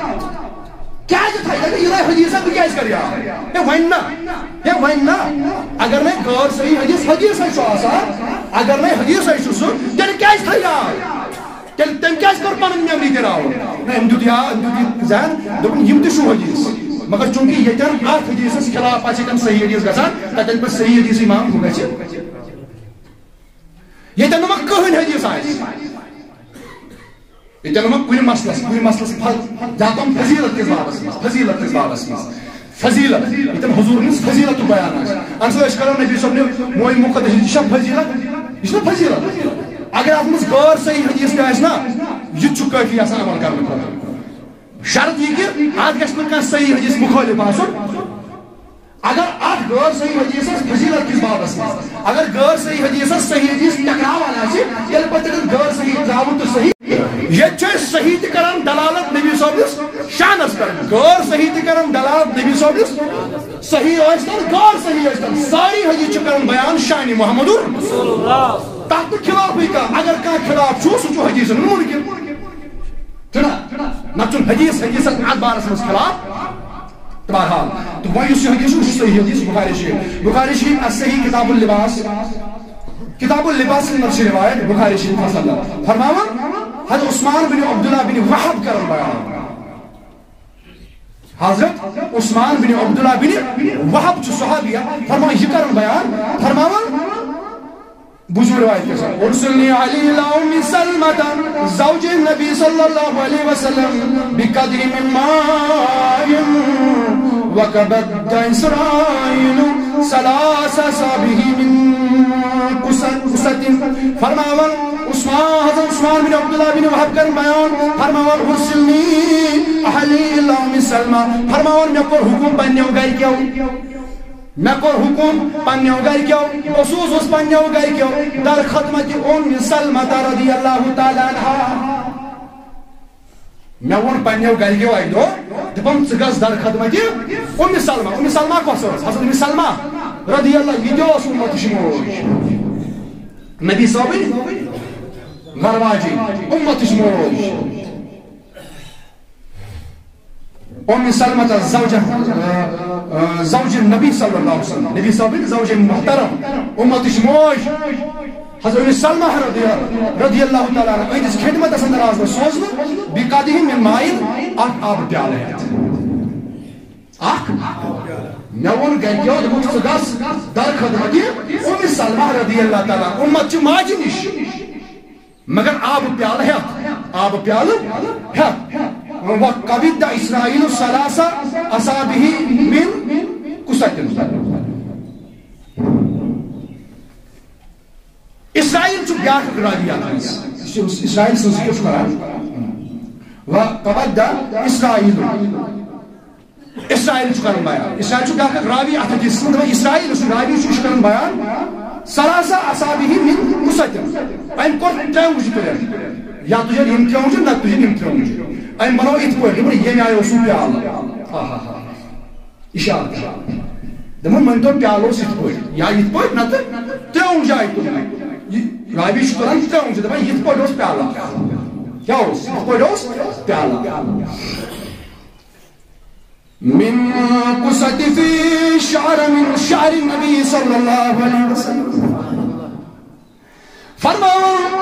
کیٛازِ تھایہِ؟ دَپہِ، یہِ نَے حدیثہ، بہٕ کیٛازِ کَرٕ یاد؟ ہے، وۄنۍ نہ۔ ہے، وۄنۍ نہ۔ اگر نَے غٲر صحیح حدیث، حدیث ہے چھُ آسان، اگر نَے حدیث ہے چھُ سُہ، تیٚلہِ کیٛازِ تھایہِ یاد؟ تیٚلہِ تٔمۍ کیٛازِ کٔر پَنٕنۍ memory تہِ راوُن؟ نہ، أمۍ دیُت یاد، أمۍ دیُت یہِ ذہن، دوٚپُن، یِم تہِ چھُ حدیث۔ مگر چوٗنٛکہِ ییٚتٮ۪ن اَتھ حدیثَس خلاف آسہِ، ییٚتٮ۪ن صحیح حدیث گژھان، تَتٮ۪ن پَزِ صحیح حدیثٕے مان، ہُہ گژھِ۔ ییٚتٮ۪ن نہٕ وۄنۍ کٕہٕنۍ حدیث آسہِ۔ ییٚتٮ۪ن وۄنۍ کُنہِ مسلس، کُنہِ مسلس پھل-، زیادٕ پہم فضیلت کِس بابس منٛز، فضیلت کِس بابس منٛز۔ فضیلت، ییٚتٮ۪ن حضوٗر ہٕنٛز فضیلت بیان آسہِ۔ اَمہِ سۭتۍ أسۍ کرو نبی صٲب نہِ موے مقدس، یہِ چھا فضیلت؟ یہِ چھُنہ فضیلت؟ اگر اَتھ منٛز غٲر صحیح حدیث تہِ آسہِ نا، یہِ تہِ چھُ کٲفی آسان عمل کرنہٕ خٲطرٕ۔ شرط یہِ کہِ اَتھ گژھِ نہٕ کانٛہہ صحیح حدیث مُخٲلف آسُن۔ اگر اتھ غٲر صحیح حدیثس فضیلت کِس بابس منٛز، اگر غٲر صحیح حدیثس صحیح حدیث ٹکراوان آسہِ، تیٚلہِ پتہٕ اگر غٲر صحیح ترٛاوُن تہٕ صحیح۔ ییٚتہِ چھِ أسۍ صحیح تہِ کران دلالت نبی صٲبنِس شانس پٮ۪ٹھ، غٲر صحیح تہِ کران دلالت نبی صٲبنِس۔ صحیح ٲسۍ تن، غٲر صحیح ٲسۍ تن، ساری حدیث چھِ کران بیان شانِ محمدُر۔ تتھ نہٕ خلافٕے کانٛہہ، اگر کانٛہہ خلاف چھُ، سُہ چھُ حدیثن منکر۔ چھُنہ؟ نتہٕ چھُنہٕ حدیث، حدیثس اتھ بارس منٛز خلاف۔ تہٕ بہرحال، تہٕ وۄنۍ یُس یہِ حدیث چھُ، یہِ چھُ صحیح حدیث بخاری شریف۔ بخاری شریف، الصحیح کتاب اللباس، کتاب اللباس منٛز چھِ روایت بخاری شریف مسلم۔ فرماوان، حضرت عثمان بن عبداللہ بن وہب کرن بیان۔ حضرت عثمان بن عبداللہ بن وہب چھُ صحابی، فرماوان، یہِ کرن بیان، فرماوان، بوٗزِو روایت کیٛاہ چھےٚ۔ ارسلنی علی الی ام سلمہ زوج نبی صلی اللہ علیہ وسلم بقدح من ماء وقبض اسرائیل ثلاث اصابعہ من قسط۔ فرماوان عثمان، حضرت عثمان بن عبداللہ بن وہب کرن بیان، فرماوان ارسلنی علی الی ام سلمہ، فرماوان مےٚ کوٚر حکم پننیو گرِکیو۔ مےٚ کوٚر حکم پننیو گرِکیو، بہٕ سوٗزُس پننیو گرِکیو در خدمت ام سلمہ رضی اللہ تعالیٰ عنہا۔ مےٚ ووٚن پننیو گرِکیو اکہِ دۄہ، دوٚپُن، "ژٕ گژھ در خدمت ام سلمہ۔" ام سلمہ کۄس ٲس؟ حضرت ام سلمہ رضی اللہ، یہِ تہِ اوس امتٕچ موج۔ نبی صٲبٕنۍ گرٕ واجِنۍ، امتٕچ موج۔ ام سلمہ زوجہ، آ، آ، زوج نبی صلی اللہ علیہ وسلم، نبی صٲبٕنۍ زوج محترم، امتٕچ موج، حضرت ام سلمہ رضی، رضی اللہ تعالیٰ عنہا، أہٕنٛدِس خدمتس اندر آس بہٕ سوزنہٕ، بقدح من ماء، اکھ آبہٕ پیالہٕ ہٮ۪تھ۔ اکھ مےٚ ووٚن گرِکیو، دوٚپُکھ، "ژٕ گژھ در خدمت ام سلمہ رضی اللہ تعالیٰ، امت چھِ ماجہِ نِش، مگر آبہٕ پیالہٕ ہٮ۪تھ، آبہٕ پیالہٕ ہٮ۪تھ۔" وقبض اسرائیل ثلاث اصابعہ من قصۃ۔ اسرائیل چھُ بیٛاکھ اکھ راوی اتھ منٛز۔ یُس اسرائیل سٕنٛز ذِکِر چھُ کران۔ وقبض اسرائیل۔ اسرائیل چھُ کران بیان۔ اسرائیل چھُ بیٛاکھ اکھ راوی اتھ حدیثس منٛز۔ دپان اسرائیل یُس راوی چھُ، یہِ چھُ کران بیان۔ ثلاث اصابعہ من قصۃ۔ أمۍ کوٚر ترٛےٚ اونٛگجہِ تُلن۔ یا تُجن یِم ترٛےٚ اونٛگجہِ، نتہٕ تُجن یِم ترٛےٚ اونٛگجہِ۔ أمۍ بنوو یِتھ پٲٹھۍ، دوٚپُن، "ییٚمہِ آیہِ اوسُم پیالہٕ۔" آہا۔ اِشارٕ۔ دَپان، مٲنۍ تو پیالہٕ اوس یِتھ پٲٹھۍ، یا یِتھ پٲٹھۍ، نَتہٕ ترٛےٚ اونٛگجہِ آیہِ تُلنہٕ۔ یہِ راوی چھُ تُلان ترٛےٚ اونٛگجہِ، دَپان، یِتھ پٲٹھۍ اوس پیالہٕ۔ کیٛاہ اوس؟ یِتھ پٲٹھۍ اوس پیالہٕ۔ من قصۃ فی شعر من شعر النبی صلی اللہ علیہ وسلم۔ فرماوان،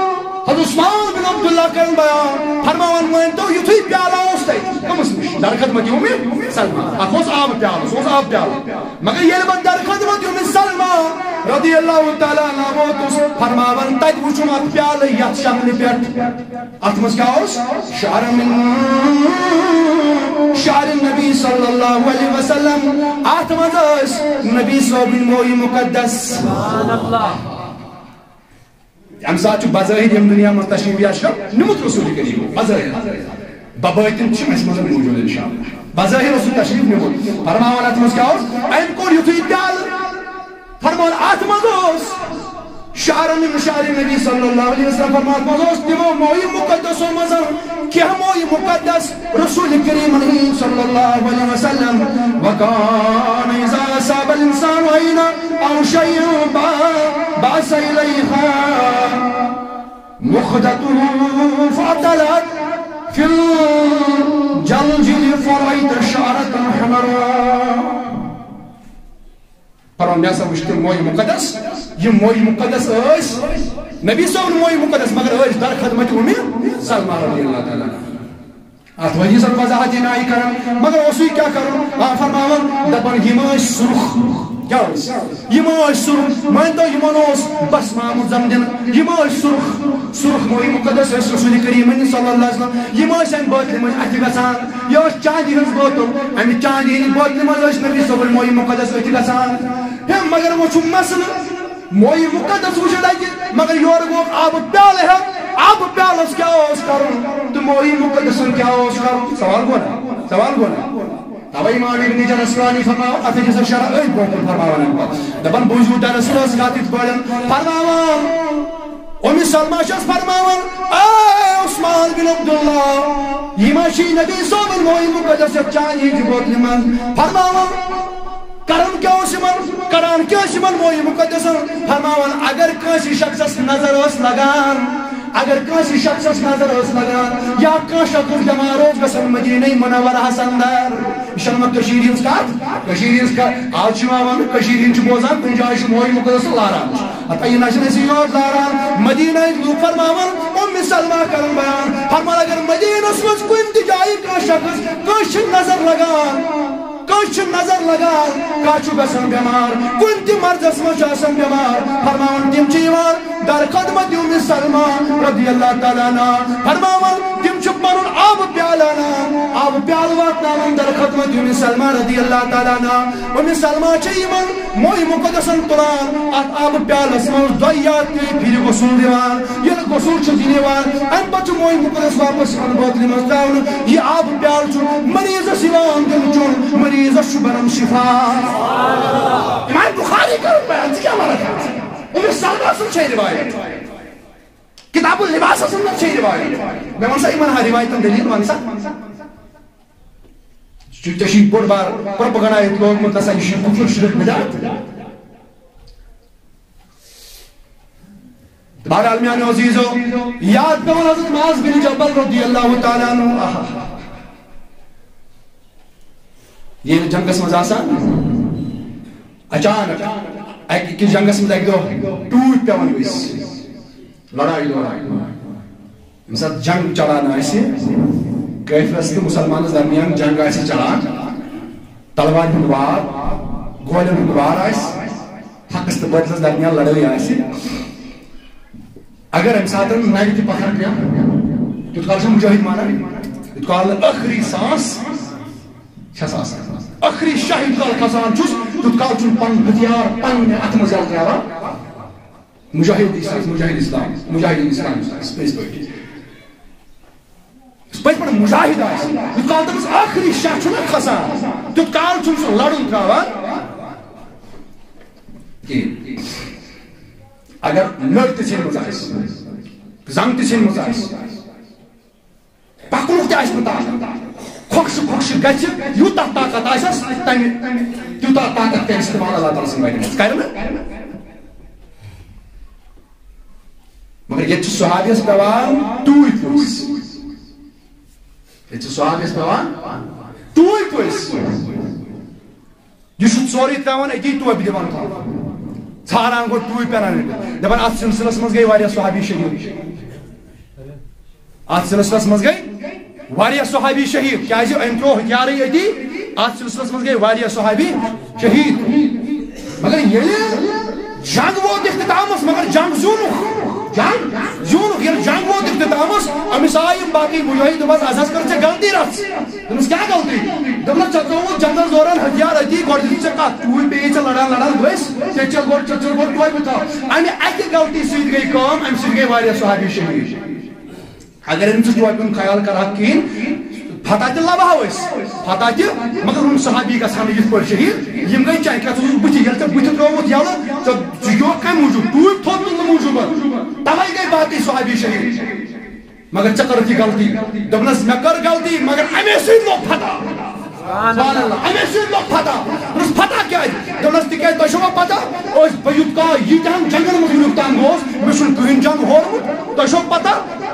حضرت عثمان بن عبداللہ کرن بیان، فرماوان، مٲنۍ تو یُتھُے پیالہٕ اوس تَتہِ، کٔمِس نِش؟ در خدمت اُمِ سلمہ۔ اَتھ اوس آبہٕ پیالہٕ، سُہ اوس آبہٕ پیالہٕ۔ مگر ییٚلہِ بہٕ در خدمت اُمِ سلمہ رضی اللہ تعالیٰ عنہا ووتُس، فرماوان، تَتہِ وُچھُم اَتھ پیالہٕ یَتھ شکلہِ پٮ۪ٹھ۔ اَتھ منٛز کیٛاہ اوس؟ شعر من شعر النبی صلی اللہ علیہ وسلم۔ اَتھ منٛز ٲسۍ نبی صٲبٕنۍ مویہِ مُقدس۔ سبحان اللہ۔ اَمہِ ساتہٕ چھُ بظٲہِر ییٚمہِ دُنیا منٛز تشریف یا چھُ نیوٗمُت رسول کریم، بظٲہِر۔ ببٲطِن چھُ اَسہِ منٛز موٗجوٗد انشاءاللہ۔ بظٲہِر اوس سُہ تشریف نیوٗمُت۔ فرماوان اَتھ منٛز کیٛاہ اوس؟ أمۍ کوٚر یُتھُے پیالہٕ۔ فرماوان اَتھ منٛز اوس شعر من شعر النبی صلی اللہ علیہ وسلم۔ فرماوان اَتھ منٛز اوس تِمو مویہِ مُقدسو منٛز کینٛہہ مویہِ مُقدس رسول کریم صلی اللہ علیہ وسلم۔ وکان اذا اصاب الانسان عین او شیء با-، بعث الیہا مخدته فاطلعت فی الجلجل فرأیت شعرة حمراء۔ فرماوان، مےٚ ہسا وٕچھ تِم مویہِ مُقدس، یِم مویہِ مُقدس ٲسۍ نبی صٲبُن مویہِ مُقدس، مگر ٲسۍ در خدمت اُمِ سلمہ رضی اللہ تعالیٰ عنہا۔ اتھ وجہ سۭتۍ وضاحت ییٚمہِ آیہِ کران، مگر اوسُے کیٛاہ کرُن؟ آ، فرماوان، دپان، یِم ٲسۍ سُرخ۔ کیٛاہ ٲسۍ؟ یِم ٲسۍ سُرخ۔ مٲنۍ تو، یِمن اوس بس آمُت زم دِنہٕ۔ یِم ٲسۍ سُرخ، سُرخ مویہِ مُقدس ٲسۍ رسول کریٖم صلی اللہ علیہ وسلم۔ یِم ٲسۍ امہِ بٲتلہِ منٛز اَتھِ گژھان۔ یہِ ٲس چاندی ہٕنٛز بٲتل۔ امہِ چاندی ہٕنٛدِ بٲتلہِ منٛز ٲسۍ نبی صٲبٕنۍ مویہِ مُقدس أتھۍ گژھان۔ ہے، مگر وۄنۍ چھُ مسلہٕ، مویہِ مُقدس وٕچھِتھ اَتہِ، مگر یورٕ گوٚو آبہٕ پیالہٕ ہٮ۪تھ، آبہٕ پیالَس کیٛاہ اوس کَرُن تہٕ مویہِ مُقدسَن کیٛاہ اوس کَرُن؟ سوال گوٚو نا؟ سوال گوٚو نا؟ تَوَے امام ابن حجر عسقلانی فرماوان، اَتھ حدیثَس شرح أتھۍ برونٛہہ کُن فرماوان اَمہِ پَتہٕ۔ دَپان، بوٗزِو، دَرس ٲس کَتھ یِتھ پٲٹھۍ فرماوان۔ اُمِ سلمہ چھَس فرماوان، اے عثمان بن عبداللہ، یہِ ما چھِ نبی صٲبٕنۍ مویہِ مُقدس یَتھ چانہِ ہِنٛدِ بوتلہِ منٛز؟ فرماوان، کران کیٛاہ اوس یِمن؟ کران کیٛاہ ٲسۍ یِمن مویہِ مُقدسن؟ فرماوان، اگر کٲنٛسہِ شخصس نظر ٲس لگان، اگر کٲنٛسہِ شخصس نظر ٲس لگان، یا کانٛہہ شخص بٮ۪مار اوس گژھان مدیٖنَے منورہس اندر، یہِ چھَنہٕ وۄنۍ کٔشیٖرِ ہِنٛز کتھ، کٔشیٖرِ ہِنٛز کتھ، آز چھُ یِوان وننہٕ، کٔشیٖرِ ہِنٛدۍ چھِ بوزان، کُنہِ جایہِ چھُ مویہِ مُقدس تہٕ لاران چھُ۔ ہتا یہِ نہ چھِنہٕ أسۍ یوت لاران، مدیٖنہٕ ہٕنٛدۍ لوٗکھ فرماوان، اُمِ سلمہ کران بیان، فرمان، اگر مدیٖنس منٛز کُنہِ تہِ جایہِ کانٛہہ شخص، کٲنٛسہِ چھِ نظر لگان، کٲنٛسہِ چھِ نظر لگان، کانٛہہ چھُ گژھان بٮ۪مار، کُنہِ تہِ مرضس منٛز چھُ آسان بٮ۪مار، فرماوان، تِم چھِ یِوان در خدمت اُمِ سلمہ رضی اللہ تعالیٰ عنہا، فرماوان، تِم چھِ پنُن آبہٕ پیالہٕ انان، آبہٕ پیالہٕ واتناوان در خدمت اُمِ سلمہ رضی اللہ تعالیٰ عنہا۔ اُمِ سلمہ چھِ یِمن مویہِ مُقدسن تُلان، اتھ آبہٕ پیالس منٛز دۄیہِ یا ترٛیٚیہِ پھِرِ غسل دِوان۔ ییٚلہِ غسل چھُ دِنہٕ یِوان، امہِ پتہٕ چھُ مویہِ مُقدس واپس یِوان بٲتلہِ منٛز ترٛاونہٕ۔ یہِ آبہٕ پیالہٕ چھُ مریضس یِوان دِنہٕ چیوٚن، مریضس چھُ بنان شفا۔ امام بخاری کرُن بیان، ژٕ کیٛاہ ونکھ؟ اُمِ سلمہ سٕنٛز چھےٚ روایت۔ کتاب اللباسس منٛز چھےٚ روایت۔ مےٚ وَن سا یِمن ہا روایتن دٔلیٖل، وَن سا۔ ژےٚ چھُے بوٚڑ بار پروپیگنڈا ییٚتہِ لوگمُت، دَپان یہِ چھُ کُفر، شرک، بدعت۔ بہرحال میانیو عزیزو، یاد پیوان حضرت معاذ بن جبل رضی اللہ تعالیٰ عنہ۔ آہا۔ ییٚلہِ جنگس منٛز آسان، اچانک اکہِ، أکِس جنگس منٛز اکہِ دۄہ ٹوٗپۍ پیوان أسۍ۔ لڑایہِ دوران۔ ییٚمہِ ساتہٕ جنگ چلان آسہِ، کٲفرس تہٕ مُسلمانس درمیان جنگ آسہِ چلان، تلوارِ ہُنٛد وار، کولٮ۪ن ہُنٛد وار آسہِ، حقس تہٕ باطلس درمیان لڑٲے آسہِ، اگر امہِ ساتہٕ نرِ تہِ پتھر پیٚن، تیوٗت کال چھُ مجاہد مانان، یوٗت کال نہٕ ٲخری سانس چھس آسان، ٲخری شاہ یوٗت کال کھسان چھُس، تیوٗت کال چھُنہٕ پنُن ہتھیار پننہِ اتھٕ منٛز یلہٕ ترٛاوان۔ مجاہد اسلام، مجاہد اسلام، مجاہد اسلام، پٔزۍ پٲٹھۍ۔ یُس پٔزۍ پٲٹھۍ مجاہد آسہِ، یوٗت کال تٔمِس ٲخری شاہ چھُنہ کھسان، تیوٗت کال چھُنہٕ سُہ لڑُن ترٛاوان کِہیٖنۍ۔ اگر نٔر تہِ ژھیٚنمٕژ آسہِ، زنٛگ تہِ ژھیٚنمٕژ آسہِ، پکنُک تہِ آسہِ نہٕ طاقت، کھۄکھشہِ کھۄکھشہِ گژھِ، یوٗتاہ طاقت آسٮ۪س، تمہِ تیوٗتاہ طاقت کرِ استعمال اللہ تعالیٰ سٕنٛدِ وتہِ منٛز۔ کرِ نہٕ؟ مگر ییٚتہِ چھُ صحابیَس پٮ۪وان ٹوٗپۍ پٔژھۍ۔ ییٚتہِ چھُ صحابیَس پٮ۪وان ٹوٗپۍ پٔژھۍ۔ یہِ چھُ سورُے ترٛاوان أتی ٹوپہِ دِوان تھاوان۔ ژھانٛڈان گوٚو ٹوٗپۍ پٮ۪نان۔ دَپان اَتھ سلسلس منٛز گٔے واریاہ صحابی شہیٖد۔ اَتھ سلسلس منٛز گٔے واریاہ صحابی شہیٖد۔ کیٛازِ؟ أمۍ ترٛوو ہتھیارٕے أتی۔ اَتھ سلسلس منٛز گٔے واریاہ صحابی شہیٖد۔ مگر ییٚلہِ جنگ ووت اختتامس، مگر جنگ زیوٗنُکھ۔ جنگ زیوٗنُکھ۔ ییٚلہِ جنگ ووت اختتامس، أمِس آے یِم باقٕے مجاہد، دوٚپمس، "از حظ کٔر ژےٚ غلطی رژھ۔" دوٚپمس، "کیٛاہ غلطی؟" دوٚپنس، "ژےٚ ترٛووُتھ جنگس دوران ہتھیار أتی، گۄڈٕ دِژٕتھ ژےٚ کتھ، ٹوٗپۍ پیٚیہِ ژےٚ لڑان لڑان دٔسۍ، ژےٚ چھےٚ گۄڈٕ، ژےٚ ژےٚ گۄڈٕ ٹوپہِ تھاو۔" امہِ اکہِ غلطی سۭتۍ گٔے کٲم، امہِ سۭتۍ گٔے واریاہ صحابی شہیٖد۔ اگر أمۍ ژٕ ٹوپہِ ہُنٛد خیال کرہکھ کِہیٖنۍ، فتح تہِ لبہو أسۍ، فتح تہِ، مگر ہُم صحابی گژھٕ ہن نہٕ یِتھ پٲٹھۍ شہیٖد، یِم گٔے چانہِ کتھ اوسُس بٕتھِ، ییٚلہِ ژےٚ بٕتھِ ترٛووُتھ یلہٕ، ژےٚ، ژٕ یوکھ کمہِ موٗجوٗب؟ ٹوٗپۍ تھوٚد تُلنہٕ موٗجوٗب۔ توے گٔے باقٕے صحابی شہیٖد۔ مگر ژےٚ کٔرٕتھ یہِ غلطی۔ دوٚپنس، "مےٚ کٔر غلطی، مگر اَمے سۭتۍ لوٚگ فتح۔" سبحان اللہ۔ "اَمے سۭتۍ لوٚگ فتح۔" دوٚپنس، "فتح کیٛازِ؟" دوٚپنس، "تِکیٛازِ تۄہہِ چھوا پتہ، أسۍ، بہٕ یوٗت کال ییٖتیٛاہن جنگن منٛز وُنیُک تام گوس، مےٚ چھُنہٕ کٕہٕنۍ جنگ ہورمُت۔ تۄہہِ چھوا پتہ،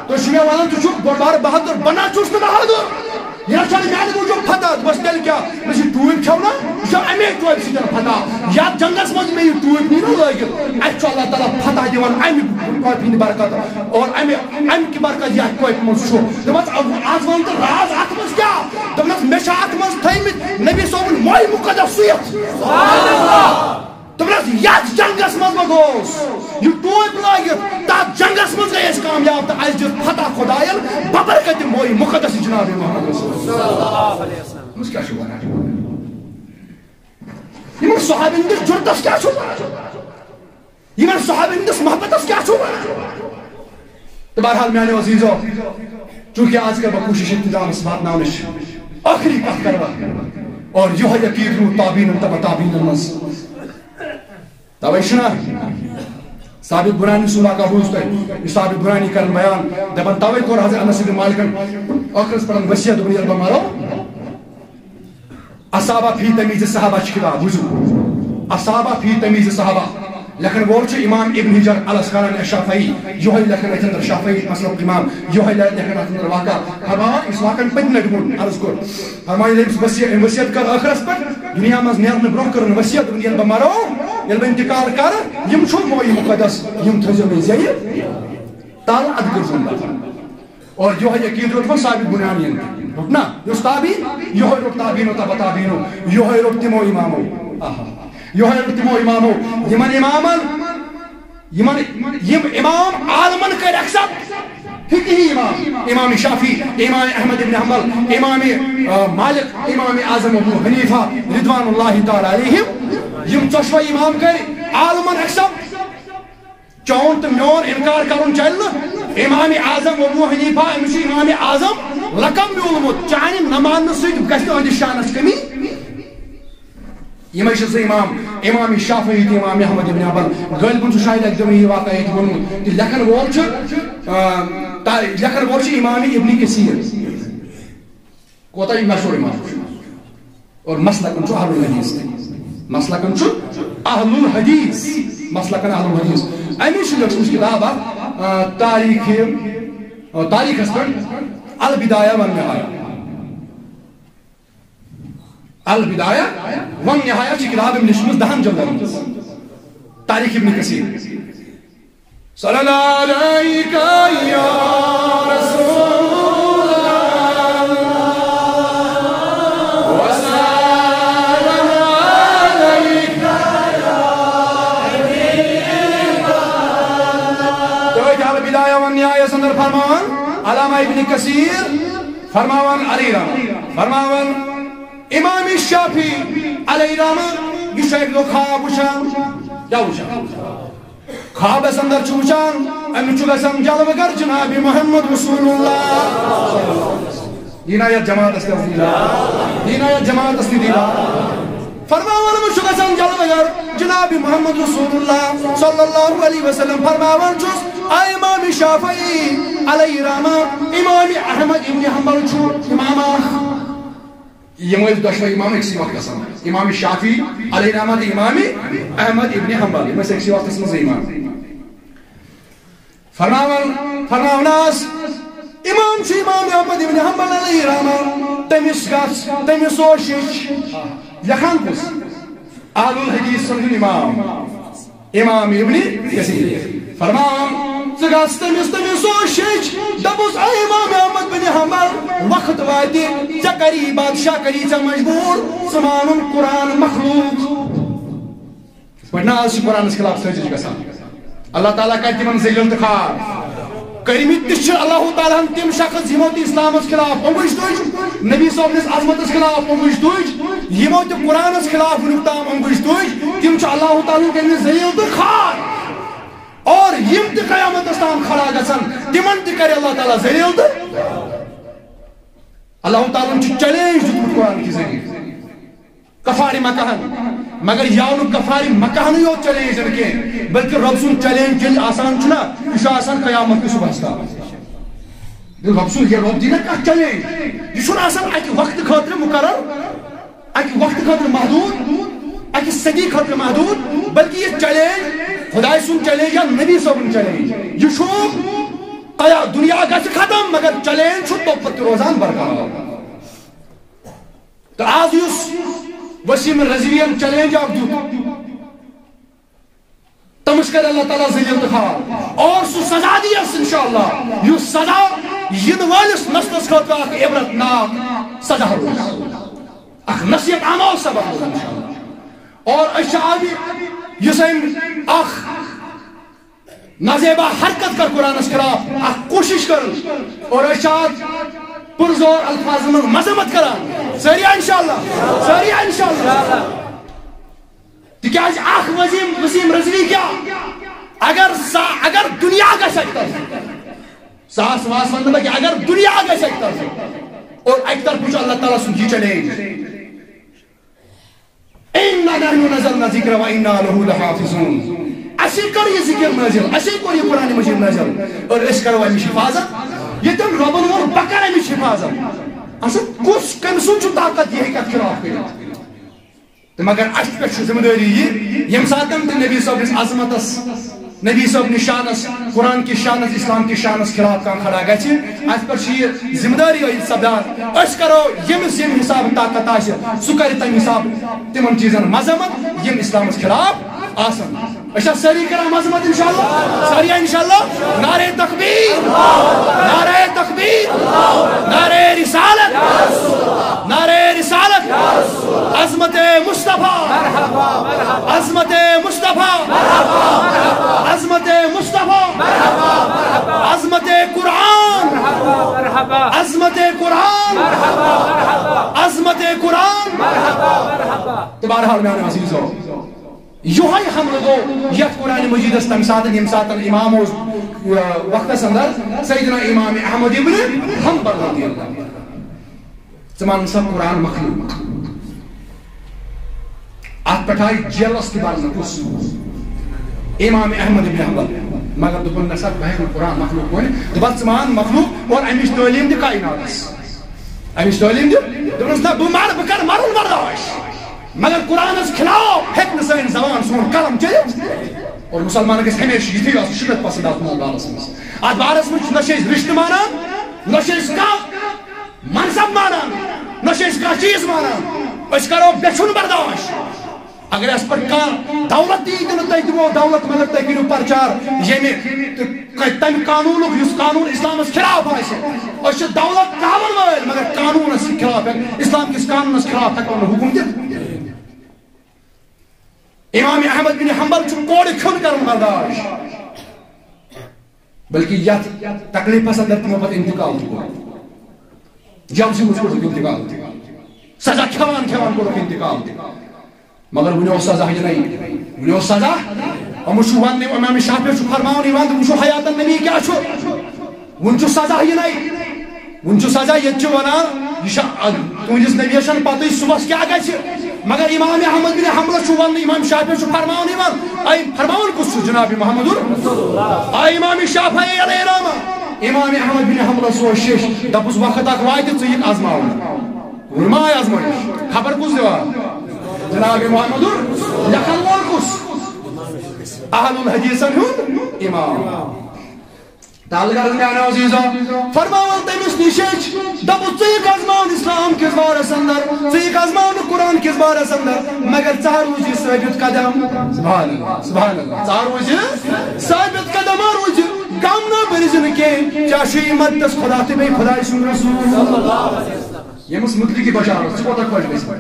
تُہۍ چھِو مےٚ ونان، ژٕ چھُکھ بوٚڑ بار بہادُر، بہٕ نہ چھُس نہٕ بہادُر۔ یہِ نہ چھَنہٕ میٛانہِ موٗجوٗب فتح۔" دوٚپمَس، "تیٚلہِ کیٛاہ؟" مےٚ چھِ ٹوٗپۍ چھَو نہ، یہِ چھَو اَمے ٹوپہِ سۭتۍ فتح۔ یَتھ جنٛگَس منٛز مےٚ یہِ ٹوٗپۍ نی نہ لٲگِتھ، اَسہِ چھُ اللہ تعالیٰ فتح دِوان اَمہِ ٹوپہِ ہِنٛدِ برکت اور اَمہِ، اَمہِ کہِ برکت یَتھ ٹوپہِ منٛز چھُ۔ دوٚپمَس، "اَو، آز وَن تہٕ راز اَتھ منٛز کیٛاہ؟" دوٚپنَس، "مےٚ چھِ اَتھ منٛز تھٲیمٕتۍ نبی صٲبُن موے مُقدس سُیِتھ۔" دوٚپنَس، یَتھ جنٛگَس منٛز بہٕ گوس، یہِ ٹوپۍ لٲگِتھ، تَتھ جنٛگَس منٛز گٔے أسۍ کامیاب تہٕ اَسہِ دیُت فتح خۄدایَن ببرکتِ موے مُقدس جناب محمد رسول اللہ۔ دوٚپمَس، کیٛاہ چھُ وَنان؟ یِمَن صحابین ہٕنٛدِس جُرتَس کیٛاہ چھُ وَنان؟ یِمَن صحابین ہٕنٛدِس محبتَس کیٛاہ چھُ وَنان؟ تہٕ بہرحال میٛانیو عزیٖزو، چوٗنٛکہِ آز کَرٕ بہٕ کوٗشِش اختتامَس واتناونٕچ، ٲخری کَتھ کَرٕ بہٕ، اور یِہوٚے عقیٖدٕ روٗد تابعیٖنَن تہٕ تابعیٖنَن منٛز۔ توے چھُنہ ثابت بُنانی سُنٛد واقعہ بوٗز تۄہہِ، یہِ ثابت بُنانی کران بیان، دپان توے کوٚر حضرت انس ابن مالکن ٲخرس پران وصیت، دوٚپُن، ییٚلہِ بہٕ مرو، اصابہ فی تمیز صحابہ چھِ کتاب، بوٗزِو، اصابہ فی تمیز صحابہ لیکھن وول چھُ امام ابن حجر العسقلانی الشافعی، یِہوٚے لیکھن اتھ اندر شافعی مسلک امام، یِہوٚے لیکھن اتھ اندر واقعہ، فرماوان یُس واقعن پٔتمہِ لٹہِ ووٚن، عرض کوٚر، فرمایا، ییٚلہِ أمِس وصیت، أمۍ وصیت کٔر ٲخرس پٮ۪ٹھ، دُنیا منٛز نیرنہٕ برونٛہہ کٔرٕن وصیت، دوٚپُن، ییٚلہِ بہٕ مرو، ییٚلہِ بہٕ انتقال کرٕ، یِم چھُ مویہِ مُقدس، یِم تھٲیزیو مےٚ زیٚیہِ تل، ادٕ کٔرزیوم دفن۔ اور یِہوٚے عقیٖدٕ روٚٹمُت ثابت بُنیانی یَن۔ روٚٹ نا؟ یُس تابعین، یِہوٚے روٚٹ تابعینو تبع تابعینو، یِہوٚے روٚٹ تِمو امامو۔ آہا۔ یِہوٚے روٚٹ تِمو امامو۔ یِمن امامن یِمن، یِم امام عالمن کٔرۍ accept، فقہی امام، امام شافعی، امام احمد ابن حنبل، امام، آ، مالک، امام اعظم ابو حنیفہ رضوان اللہ تعالیٰ علیہم، یِم ژۄشوے امام کٔرۍ عالمن accept۔ چون تہٕ میون انکار کرُن چلہِ نہٕ۔ امام اعظم ابو حنیفہ، أمِس چھُ امام اعظم لقب میوٗلمُت، چانہِ نہ ماننہٕ سۭتۍ گژھِ نہٕ أہٕنٛدِس شانس کمی۔ یِمے چھِ زٕ امام، امام شافعی تہٕ امام احمد ابن حنبل۔ غٲلبن چھُ شاید اکہِ دۄہ مےٚ یہِ واقعہ ییٚتہِ ووٚنمُت۔ تہٕ لیکھن وول چھُ، آ، تا-، لیکھن وول چھُ امام ابن کثیر۔ کوتاہ یہِ مشہوٗر امام چھُ۔ اور مسلکن چھُ اہل الحدیث تہِ۔ مسلکن چھُ اہل الحدیث۔ مسلکن اہل الحدیث۔ امی چھُ لیوٚکھمُت کتاب اکھ، آ، تاریخ، آ، تاریخس پٮ۪ٹھ البدایہ والنہایہ۔ البدایہ والنہایہ چھِ کتاب أمۍ لیچھمٕژ دَہَن جلدن منٛز۔ تاریخ ابن کثیر۔ صلی اللہ علیک یا رسول اللہ، وسلم علیک۔ علامہ ابن کثیر فرماوان علیہ رحمہ، فرماوان، امام شافعی علیہ رحمہ، یہِ چھُ اَکہِ دۄہ خواب وٕچھان۔ کیٛاہ وٕچھان؟ خوابس اندر چھُ وٕچھان، أمِس چھُ گژھان جلوٕ گر جناب محمد رسول اللہ۔ دیٖنا یتھ جماعتس تہِ دیٖنا، دیٖنا یتھ جماعتس تہِ دیٖنا۔ فرماوان، أمِس چھُ گژھان جلوٕ گر جناب محمد رسول اللہ صلی اللہ علیہ وسلم۔ فرماوان چھُس، اے امام شافعی علیہ رحمہ، امام احمد ابن حنبل چھُ امام اکھ۔ یِم ٲسۍ دۄشوے امام أکسٕے وقتس اندر، امام شافعی علیہ رحمہ تہٕ امام احمد ابن حنبل، یِم ٲسۍ أکسٕے وقتس منٛز امام۔ فرماوان، فرماوان آس، امام چھُ امام احمد ابن حنبل علیہ رحمہ، تٔمِس گژھ، تٔمِس اوس شیٚچھ۔ لیکھان کُس؟ اہل الحدیث سُنٛد امام، امام ابن کثیر۔ فرماوان، ژٕ گژھ تٔمِس، تٔمِس اوس شیٚچھ۔ دوٚپُس، اے امام احمد بن حنبل، وقت واتہِ، ژےٚ کری بادشاہ، کری ژےٚ مجبوٗر، ژٕ مانُن قرآن مخلوق۔ یِتھ پٲٹھۍ نہ آز چھِ قرآنَس خلاف سٲزِش گژھان۔ اللہ تعالیٰ کرِ تِمن ذلیل تہٕ خوار۔ کٔرمٕتۍ تہِ چھِ اللہ تعالیٰ ہن تِم شخص یِمو تہِ اسلامس خلاف اوٚنگُج تُج، نبی صٲبنِس عظمتس خلاف اوٚنگُج تُج، یِمو تہِ قرآنس خلاف وُنیُک تام اوٚنگُج تُج، تِم چھِ اللہ تعالیٰ ہن کٔرمٕتۍ ذلیل تہٕ خوار۔ اور یِم تہِ قیامتس تام کھڑا گژھن، تِمن تہِ کرِ اللہ تعالیٰ ذلیل تہٕ اللہ تعالیٰ ہن چھُ چیلنج دیُتمُت قرآن کہِ ذریعہٕ۔ کفار مکہن، مگر یہِ آو نہٕ کفار مکہنٕے یوت چیلنج دِنہٕ کینٛہہ، بلکہِ رۄب سُنٛد چیلنج ییٚلہِ آسان چھُنہ، یہِ چھُ آسان قیامت کہِ صبحس تام۔ ییٚلہِ رۄب سُنٛد، یہِ رۄب دِی نہ کانٛہہ چیلنج، یہِ چھُنہٕ آسان اکہِ وقتہٕ خٲطرٕ مُقرر، اکہِ وقتہٕ خٲطرٕ محدوٗد، اکہِ صدی خٲطرٕ محدوٗد، بلکہِ یہِ چیلنج، خدایہِ سُنٛد چیلنج یا نبی صٲبُن چیلنج، یہِ چھُ قیا-، دُنیا گژھِ ختم، مگر چیلنج چھُ توٚپتہٕ تہِ روزان برقرار۔ تہٕ آز یُس وسیم رضویَن چیلنج اکھ دیُت، تٔمِس کرِ اللہ تعالیٰ ذلیل تہٕ خوار۔ اور سُہ سزا دِیَس انشاءاللہ، یُس سزا یِنہٕ وٲلِس نسلَس خٲطرٕ اکھ عبرت ناک سزا روزِ، اکھ نصیحت آموز سبق روزِ انشاءاللہ۔ اور أسۍ چھِ آز یُس أمۍ اکھ نازیبا حرکت کٔر قرآنس خلاف، اکھ کوٗشش کٔر، اور أسۍ چھِ اتھ پُرزور الفاظن منٛز مذمت کران۔ سٲری انشاءاللہ، سٲری انشاءاللہ۔ تِکیازِ اکھ وسیم، وسیم رضوی کیٛاہ؟ اگر سا-، اگر دُنیا گژھِ اکہِ طرفہٕ، ساس واس ونہٕ بہٕ کہِ اگر دُنیا گژھِ اکہِ طرفہٕ، اور اکہِ طرفہٕ چھُ اللہ تعالیٰ سُنٛد یہِ چیلنج۔ اِنَّا نَحْنُ نَزَّلْنَا الذِّكْرَ وَإِنَّا لَهُ لَحَافِظُونَ۔ اَسہِ کٔر یہِ ذِکِر نٲزِل، اَسہِ کوٚر یہِ قرآن مجیٖد نٲزِل، اور أسۍ کَرو اَمِچ حِفاظت۔ ییٚتٮ۪ن رۄبَن ووٚن، "بہٕ کَرٕ اَمِچ حِفاظت۔" اَصٕل کُس، کٔمۍ سُنٛد چھُ طاقت یہِ ہیٚکہِ اَتھ خلاف کٔرِتھ؟ تہٕ مگر اَسہِ پٮ۪ٹھ چھُ ذِمہٕ دٲری یہِ، ییٚمہِ ساتَن تہِ نبی صٲبنِس عظمتَس، نبی صٲبنِس شانَس، قرآن کِس شانَس، اِسلام کِس شانَس خلاف کانٛہہ کھڑا گژھِ، اَسہِ پٮ۪ٹھ چھِ یہِ ذِمہٕ دٲری عٲیِد سَپدان۔ أسۍ کَرو ییٚمِس ییٚمہِ حِسابہٕ طاقت آسہِ، سُہ کَرِ تَمہِ حِسابہٕ تِمَن چیٖزَن مذمت، یِم اِسلامَس خلاف آسَن۔ أسۍ چھا سٲری کران مذمت انشاءاللہ؟ سٲری انشاءاللہ؟ نعرہ تکبیر، نعرہ تکبیر، نعرہ رسالت، نعرہ رسالت، عظمت مصطفیٰ، عظمت مصطفیٰ، عظمت مصطفیٰ، عظمت قرآن، عظمت قرآن، عظمت قرآن۔ تہٕ بہرحال میانیو عزیزو، یِہوٚے حملہٕ گوٚو یَتھ قرآن مجیٖدَس تَمہِ ساتہٕ، ییٚمہِ ساتہٕ امام اوس، آ، وقتَس اندر سیدنا امام احمد ابن حنبل رضی اللہ عنہ۔ ژٕ وَن سا قرآن مخلوق۔ اَتھ پٮ۪ٹھ آیہِ جیلَس تہِ بَرنہٕ۔ کُس؟ امام احمد ابن حنبل۔ مگر دوٚپُن، "نہ سا، بہٕ ہٮ۪کہٕ نہٕ قرآن مخلوق ؤنِتھ۔" دوٚپُن، "ژٕ مان مخلوق اور اَمِچ تعلیٖم تہِ کائناتَس۔" اَمِچ تعلیٖم دیُت۔ دوٚپنَس، "نہ، بہٕ مَرٕ، بہٕ کَرٕ مَرُن برداش۔ مگر قرآنَس خلاف ہیٚکہِ نہٕ سٲنۍ زبان، سون قلم چٔلِتھ۔" اور مُسلمان گژھِ ہمیشہِ یِتھُے آسُن شدت پسند اَتھ مُقابلَس منٛز۔ اَتھ بارَس منٛز چھِ نہ چھِ أسۍ رِشتہٕ مانان، نہ چھِ أسۍ کانٛہہ منصب مانان، نہ چھِ أسۍ کانٛہہ چیٖز مانان۔ أسۍ کَرو بیچھُن برداش۔ اگر اَسہِ پٮ۪ٹھ کانٛہہ دولت تہِ یی دِنہٕ، تۄہہِ دِمو دولت، مگر تُہۍ کٔرِو پرچار ییٚمہِ تہٕ تَمہِ قانوٗنُک یُس قانوٗن اِسلامَس خلاف آسہِ۔ أسۍ چھِ دولت تھاوَن وٲلۍ، مگر قانوٗنَس خلاف، اِسلام کِس قانوٗنَس خلاف ہٮ۪کو نہٕ حُکُم دِتھ۔ امام احمد بن حنبل چھُ کورِ کھیوٚن کران برداش۔ بلکہ یتھ تکلیفس اندر تِمو پتہٕ انتقال تہِ کوٚر۔ جیلسٕے منٛز کوٚرُکھ انتقال تہِ۔ سزا کھٮ۪وان کھٮ۪وان کوٚرُکھ انتقال تہِ۔ مگر وُنہِ اوس سزا یِنَے۔ وُنہِ اوس سزا۔ یِمو چھُ وننہٕ، امام شافعی چھُ فرماوان یِوان، وُچھِو حیات النبی کیٛاہ چھُ۔ وُنہِ چھُ سزا یِنَے۔ وُنہِ چھُ سزا، ییٚتہِ چھُ ونان، یہِ چھا، تُہنٛدِس نبیَس چھَنہٕ پتہٕے صُبحَس کیٛاہ گژھِ۔ مگر امام احمد بن حنبلس چھُ وننہٕ، امام شافعی چھُ فرماوان یِوان، اے فرماوان کُس چھُ؟ جناب محمد۔ اے امام شافعی علیہ الرحمہ۔ امام احمد بن حنبلس اوس شیش، دپُس وقت اکھ واتہِ ژٕ یِکھ آزماونہٕ۔ ووٚن ما آے آزمٲیِش؟ خبر کُس دِوان؟ جناب محمد۔ لیکھن وول کُس؟ اہل الحدیثن ہُنٛد امام۔ تعلق عرض میانیو عزیزو، فرماوان تٔمِس نِش چھِ، دوٚپُس، ژٕ یِکھ آزماوُن اسلام کِس بارس اندر، ژٕ یِکھ آزماوُن قرآن کِس بارس اندر، مگر ژٕ ہا روٗزِ ثٲبت قدم۔ سبحان اللہ، سبحان اللہ۔ ژٕ ہا روٗزِ ثٲبت قدم، ہا روٗزِ، غم نہ بٔرزِ نہٕ کینٛہہ، ژےٚ چھُے مددس خدا تہٕ بیٚیہِ خداے سُنٛد رسول۔ ییٚمِس مُتعلق یہِ بشارت، سُہ کوٗتاہ خۄش گژھِ؟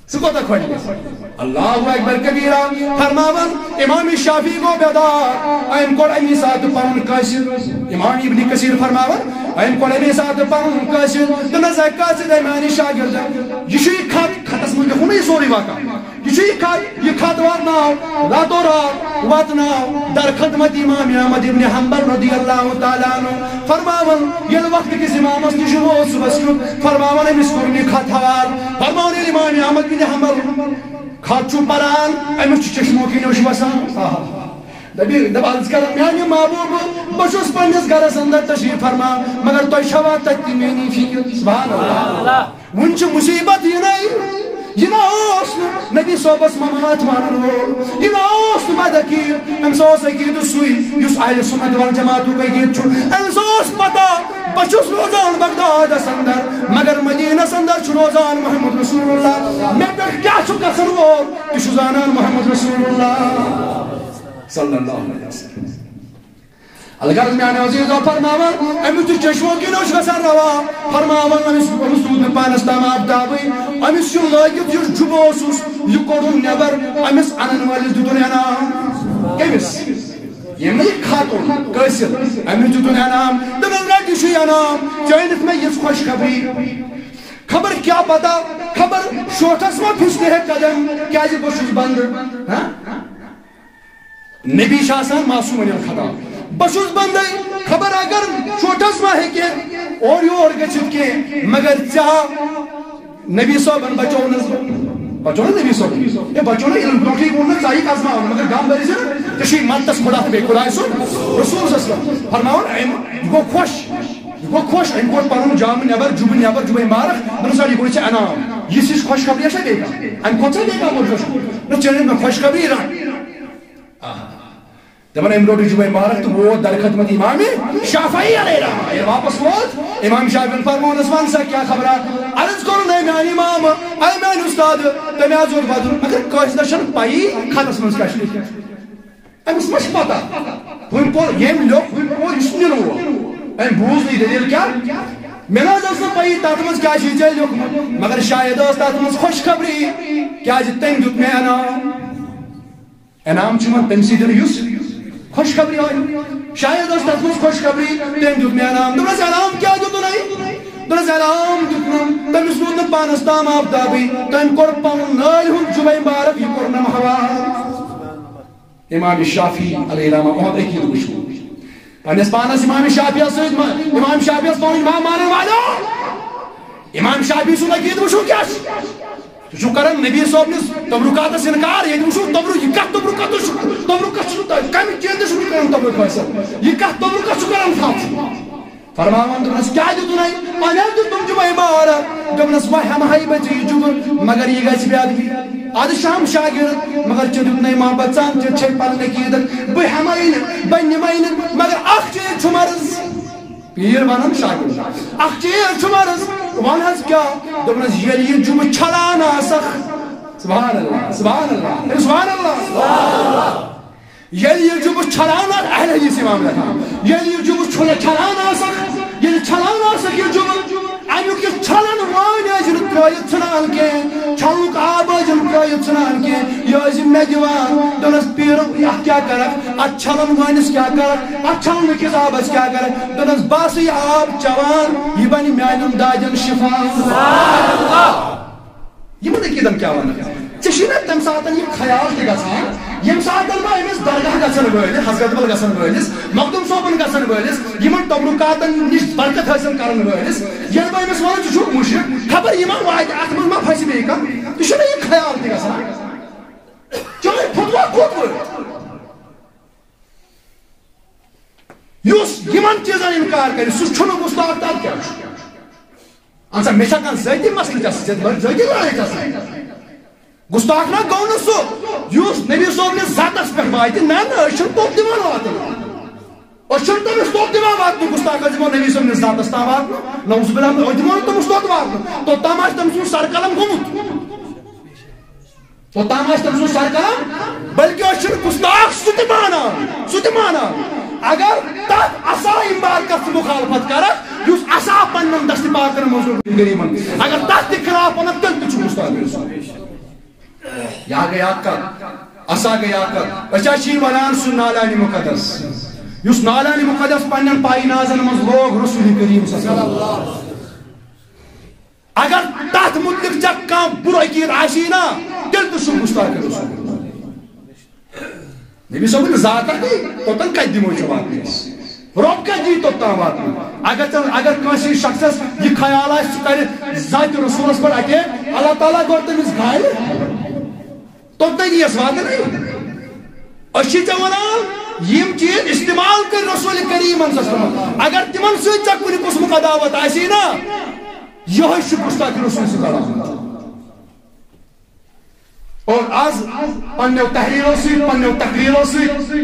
سُہ کوٗتاہ خۄش گژھِ؟ اللہ اکبر کبیرہ۔ فرماوان، امام شافعی گوٚو بیدار، أمۍ کوٚڑ اَمی ساتہٕ پنُن قٲصد۔ امام ابن کثیر فرماوان، أمۍ کوٚڑ اَمی ساتہٕ پنُن قٲصد۔ دوٚپنس، اے قٲصد، اے میانہِ شاگرد، یہِ چھُ یہِ خط، خطس منٛز لیوٚکھُن نہ یہِ سورُے واقعہ۔ یہِ چھُ یہِ خط، یہِ خط واتناو، راتو رات واتناو در خدمت امام احمد ابن حنبل رضی اللہ تعالیٰ عنہ۔ فرماوان، ییٚلہِ وقت کِس امامس نِش ووت صُبحس کیُتھ، فرماوان، أمِس کوٚر مےٚ خط حوال۔ فرماوان، ییٚلہِ امام احمد بن حنبل خط چھُ پران، أمِس چھُ چشمو کِنۍ اوٚش وسان۔ آہا۔ دَپہِ، دَپ، عرض کران، میانہِ محبوب، بہٕ چھُس پننِس گرس اندر تشریف فرما، مگر تۄہہِ چھوا تتہِ تہِ میٲنی فکر؟ سبحان اللہ۔ وُنہِ چھِ مصیبت یِنَے۔ یہِ نہ اوس نہٕ نبی صٲبس ممات مانن وول، یہِ نہ اوس نہٕ بدعقید، أمِس اوس عقیدٕ سُے یُس اہل سنت والجماعتُک عقیدٕ چھُ۔ أمِس اوس پتہ، بہٕ چھُس روزان بغدادس اندر، مگر مدینس اندر چھُ روزان محمد رسول اللہ۔ مےٚ پٮ۪ٹھ کیٛاہ چھُ گژھن وول، تہِ چھُ زانان محمد رسول اللہ صلی اللہ علیہ وسلم۔ الغرض میانیو عزیزو، فرماوان، أمِس چھُ چشمو کِنۍ اوٚش گژھان روا۔ فرماوان، أمِس، أمِس روٗد نہٕ پانس تام آفتابٕے۔ أمِس چھُ لٲگِتھ یُس جُبہٕ اوسُس، یہِ کوٚڑُن نٮ۪بر۔ أمِس اَنن وٲلِس دیُتُن انعام۔ کٔمِس؟ ییٚمۍ نہٕ یہِ خط اوٚن، قٲصد، أمِس دیُتُن انعام۔ دوٚپُن، رَٹ، یہِ چھُے انعام، ژےٚ أنِتھ مےٚ یِژھ خۄشخبری۔ خبر کیٛاہ پتہ، خبر شوٹھس ما پھِسنہِ ہے قدم، کیٛازِ بہٕ چھُس بندٕ۔ ہاں؟ نبی چھُ آسان معصوم عن الخطا۔ بہٕ چھُس بندے، خبر اگر ژوٚٹس ما ہیٚکہِ اورٕ یور گٔژھِتھ کینٛہہ، مگر ژےٚ نبی صٲبن بچوونس بہٕ۔ بچوو نا نبی صٲبن؟ ہے، بچوو نا، ییٚلہِ برونٛٹھٕے ووٚن نہ، ژٕ آیِکھ آزماونہٕ، مگر غم بٔرِزِ نہٕ، ژےٚ چھُے مدتس خۄدا تہٕ بیٚیہِ خۄداے سُنٛد رسول صلی اللہ علیہ وسلم۔ فرماوان، أمۍ، یہِ گوٚو خۄش، یہِ گوٚو خۄش، أمۍ کوٚڑ پنُن جامہٕ نٮ۪بر، جُبہٕ نٮ۪بر، جُبے مارکھ، دوٚپُن، سا، یہِ گوٚو ژےٚ انعام۔ یِژھ ہِش خۄشخبری چھا بیٚیہِ کانٛہہ؟ اَمہِ کھۄتہٕ چھا بیٚیہِ کانٛہہ بوٚڑ خۄش؟ نہ، ژےٚ أنِتھ مےٚ خۄشخبری رٹ۔ آہا۔ دپان أمۍ روٚٹ یہِ جُمعہ مبارک تہٕ ووت در خدمت امام شافعی علیہ رحمہ۔ ییٚلہِ واپس ووت، امام شافعی فرمونس، ون سا کیٛاہ خبرا؟ عرض کوٚرُن، اے میانہِ امام، اے میانہِ استاد، تٔمۍ حظ ووٚن بدرُن، مگر کٲنٛسہِ نہ چھنہٕ پَیی خطس منٛز کیٛاہ چھُ لیکھِتھ۔ أمِس ما چھِ پتہ؟ ہُمۍ پوٚر، ییٚمۍ لیوٚکھ، ہُمۍ پوٚر، یُس نِنہٕ وول۔ أمۍ بوٗز نہٕ یہِ دٔلیٖل کیٛاہ؟ مےٚ نہ حظ ٲس نہٕ پَیی تَتھ منٛز کیٛاہ چھُے ژےٚ لیوٚکھمُت، مگر شاید ٲس تَتھ منٛز خۄشخبری، کیٛازِ تٔمۍ دیُت مےٚ انعام۔ انعام چھُ یِوان تٔمۍ سٕے دِنہٕ یُس خۄشخبری آیہِ۔ شاید ٲس تَتھ منٛز خۄشخبری، تٔمۍ دیُت مےٚ انعام۔ دوٚپنَس، انعام کیٛاہ دیُتُن اَے؟ دوٚپنَس، انعام دیُتنَم، تٔمِس روٗد نہٕ پانَس تام آفتابٕے، تٔمۍ کوٚر پَنُن نٲلۍ ہُنٛد جُبے مبارک، یہِ کوٚرنَم حوال۔ امام شافعی علیہ رحمہ اہد عقیدٕ وٕچھو۔ پننِس پانس امام شافعی سۭتۍ ما-، امام شافعی پنُن امام مانن والو، امام شافعی سُنٛد عقیدٕ وٕچھو کیٛاہ چھُ۔ ژٕ چھُکھ کران نبی صٲبنِس تبرکاتس انکار، ییٚتہِ وٕچھو تبرک، یہِ کتھ تبرکتس چھُ، تبرکت چھُنہٕ تۄہہِ، کمہِ چیٖزٕ چھُنہٕ کران تبرک حٲصِل؟ یہِ کتھ تبرکت چھُ کران فتح؟ فرماوان دوٚپنس، کیٛاہ دیُتُن اَسہِ؟ اَسہِ حظ دیُت تِم جُمعہ مبارک۔ دوٚپنس، وۄنۍ ہٮ۪مہٕ ہا بہٕ ژےٚ یہِ جُمعہ، مگر یہِ گژھِ بے ادبی۔ از چھِ ہم شاگرد، مگر ژےٚ دیُت نَے محبت سان، ژےٚ چھے پنٕنۍ عقیدت۔ بہٕ ہٮ۪مَے نہٕ، بہٕ نِمَے نہٕ، مگر اکھ چیٖز چھُ مرض۔ پیٖر ونان شاگرد، اکھ چیٖز چھُ مرض، وَن حظ کیٛاہ؟ دوٚپنس، ییٚلہِ یہِ جُمعہ چھلان آسکھ۔ سبحان اللہ، سبحان اللہ، سبحان اللہ۔ ییٚلہِ یہِ جُمعہ چھلان آسہِ، اہل حدیث امام لیکھان، ییٚلہِ یہِ جُمعہ چھُلہٕ چھلان آسکھ، ییٚلہِ چھلان آسکھ یہِ جُمعہ، اَمیُک یہِ چھلن وٲنۍ ٲسۍ نہٕ ترٛٲوِتھ ژھٕنان کینٛہہ، چھلنُک آب ٲسۍ نہٕ ترٛٲوِتھ ژھٕنان کینٛہہ، یہِ ٲسۍ مےٚ دِوان، دوٚپنَس، "پیٖرٕ، اَتھ کیٛاہ کَرَکھ؟ اَتھ چھَلَن وٲلِس کیٛاہ کَرَکھ؟ اَتھ چھَلنہٕ کِس آبَس کیٛاہ کَرَکھ؟" دوٚپنَس، "بہٕ ہسا یہِ آب چٮ۪وان، یہِ بَنہِ میٛانٮ۪ن دادٮ۪ن شِفا۔" یِمَن عقیٖدَن کیٛاہ وَنَکھ؟ ژےٚ چھُے نا تَمہِ ساتَن یہِ خیال تہِ گژھان، ییٚمہِ ساتَن بہٕ أمِس درگاہ گژھن وٲلِس، حضرت بل گژھن وٲلِس، مخدوم صٲبُن گژھن وٲلِس، یِمَن تبرکاتَن نِش برکت حٲصِل کَرَن وٲلِس، ییٚلہِ بہٕ أمِس وَنان، "ژٕ چھُکھ مُشرِک، خبر یہِ ما واتہِ، اَتھ منٛز ما پھَسہِ بیٚیہِ کانٛہہ؟" تہِ چھُنہ یہِ خیال تہِ گژھان؟ چٲنۍ فتوا کوٚت وٲتۍ؟ یُس یِمن چیٖزن اِنکار کرِ، سُہ چھُنہٕ گُستاخ، تَتھ کیٛاہ چھُ؟ اَہن سا، مےٚ چھا کانٛہہ ذٲتی مسلہٕ، ژےٚ سۭتۍ ذٲتی لڑٲے چھےٚ سا؟ گُستاخ نہ گوٚو نہٕ سُہ، یُس نبی صٲب نِس ذاتس پٮ۪ٹھ واتہِ۔ نہ، نہ، أسۍ چھِنہٕ توٚت دِوان واتنہٕ۔ أسۍ چھِنہٕ تٔمِس توٚت دِوان واتنہٕ، گُستاخ ٲسۍ دِوان نبی صٲب نِس ذاتس تام واتنہٕ۔ نعوذ باللہ، أسۍ دِوان نہٕ تٔمِس توٚت واتنہٕ۔ توٚتام آسہِ تٔمۍ سُنٛد سر قلم گوٚمُت۔ توٚتام آسہِ تٔمۍ سُنٛد سر قلم، بلکہِ أسۍ چھِنہٕ گُستاخ سُہ تہِ مانان، سُہ تہِ مانان۔ اگر تتھ عصا مبارکس ژٕ مخالفت کرکھ، یُس عصا پننٮ۪ن دستِ پاکن منٛز روٚٹ غریبن، اگر تتھ تہِ خلاف ونکھ، تیٚلہِ تہِ چھُ گُستاخ۔ یا گٔے اکھ کتھ، عصا گٔے اکھ کتھ۔ أسۍ حظ چھِ یہِ ونان سُہ نالانِ مُقدس، یُس نالانِ مُقدس پننٮ۪ن پاینازن منٛز لوگ رسول کریم صلی اللہ علیہ وسلم۔ اگر تتھ متعلق ژےٚ کانٛہہ بُرٕ عقیٖدٕ آسی نا، تیٚلہِ تہِ چھُ گُستاخ رسول۔ نبی صٲبُن ذات ہا گٔے، توٚتن کتہِ دِمو ژےٚ واتنس؟ رۄب کتہِ دی توٚتام واتنہٕ؟ اگر ژےٚ، اگر کٲنٛسہِ شخصس یہِ خیال آسہِ، سُہ کرِ ذاتِ رسولس پٮ۪ٹھ اٹیک، اللہ تعالیٰ گوٚو تٔمِس گایہِ۔ توٚتام یِیَس واتنٕے۔ أسۍ چھِ ژےٚ وَنان، یِم چیٖز استعمال کٔرۍ رسول کریٖمن صلی اللہ علیہ وسلم۔ اگر تِمن سۭتۍ ژےٚ کُنہِ قٕسمُک عداوت آسی نا، یِہوٚے چھُ گُستاخِ رسول سٕنٛز علامت۔ اور از پننیو تحریرو سۭتۍ، پننیو تقریرو سۭتۍ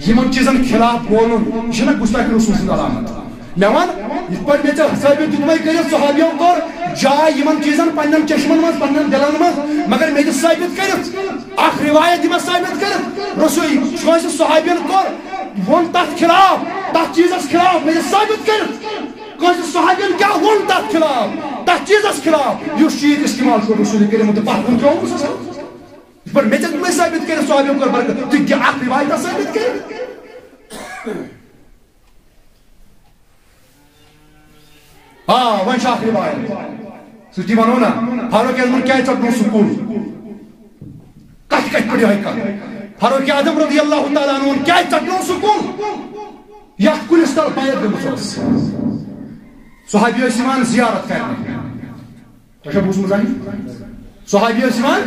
یِمن چیٖزن خلاف بولُن، یہِ چھُنہ گُستاخِ رسول سٕنٛز علامت؟ مےٚ وَن، یِتھ پٲٹھۍ مےٚ ژےٚ ثٲبت دیُتمَے کٔرِتھ، صحابیو کوٚر جاے یِمن چیٖزن پننٮ۪ن چشمن منٛز، پننٮ۪ن دِلن منٛز، مگر مےٚ دِ ثٲبت کٔرِتھ، اکھ روایت دِ مےٚ ثٲبت کٔرِتھ، رسول کٲنٛسہِ صحابین کوٚر، ووٚن تتھ خلاف، تتھ چیٖزس خلاف، مےٚ دِ ثٲبت کٔرِتھ، کٲنٛسہِ صحابین کیٛاہ ووٚن تتھ خلاف، تتھ چیٖزس خلاف، یُس چیٖز استعمال کوٚر رسول کریٖمن تہٕ پتھ کُن ترٛووُن سُہ۔ یِتھ پٲٹھۍ مےٚ ژےٚ دِ مےٚ ثٲبت کٔرِتھ، صحابیو کوٚر برکت، ژٕ دِ اکھ روایت ثٲبت کٔرِتھ۔ آ، وۄنۍ چھُ اکھ روایت۔ سُہ تہِ وَنو نا، فاروق اعظمن کیٛازِ ژَٹنوو سُہ کُل؟ کَتھِ کَتھِ پٮ۪ٹھ یِہوٚے کَتھ؟ فاروق اعظم رضی اللہ تعالیٰ عنہُن کیٛازِ ژَٹنوو سُہ کُل؟ یَتھ کُلِس تَل بیعت گٔمٕژ ٲس۔ صحابی ٲسۍ یِوان زیارت کَرنہِ۔ تۄہہِ چھا بوٗزمُت زانٛہہ؟ صحابی ٲسۍ یِوان،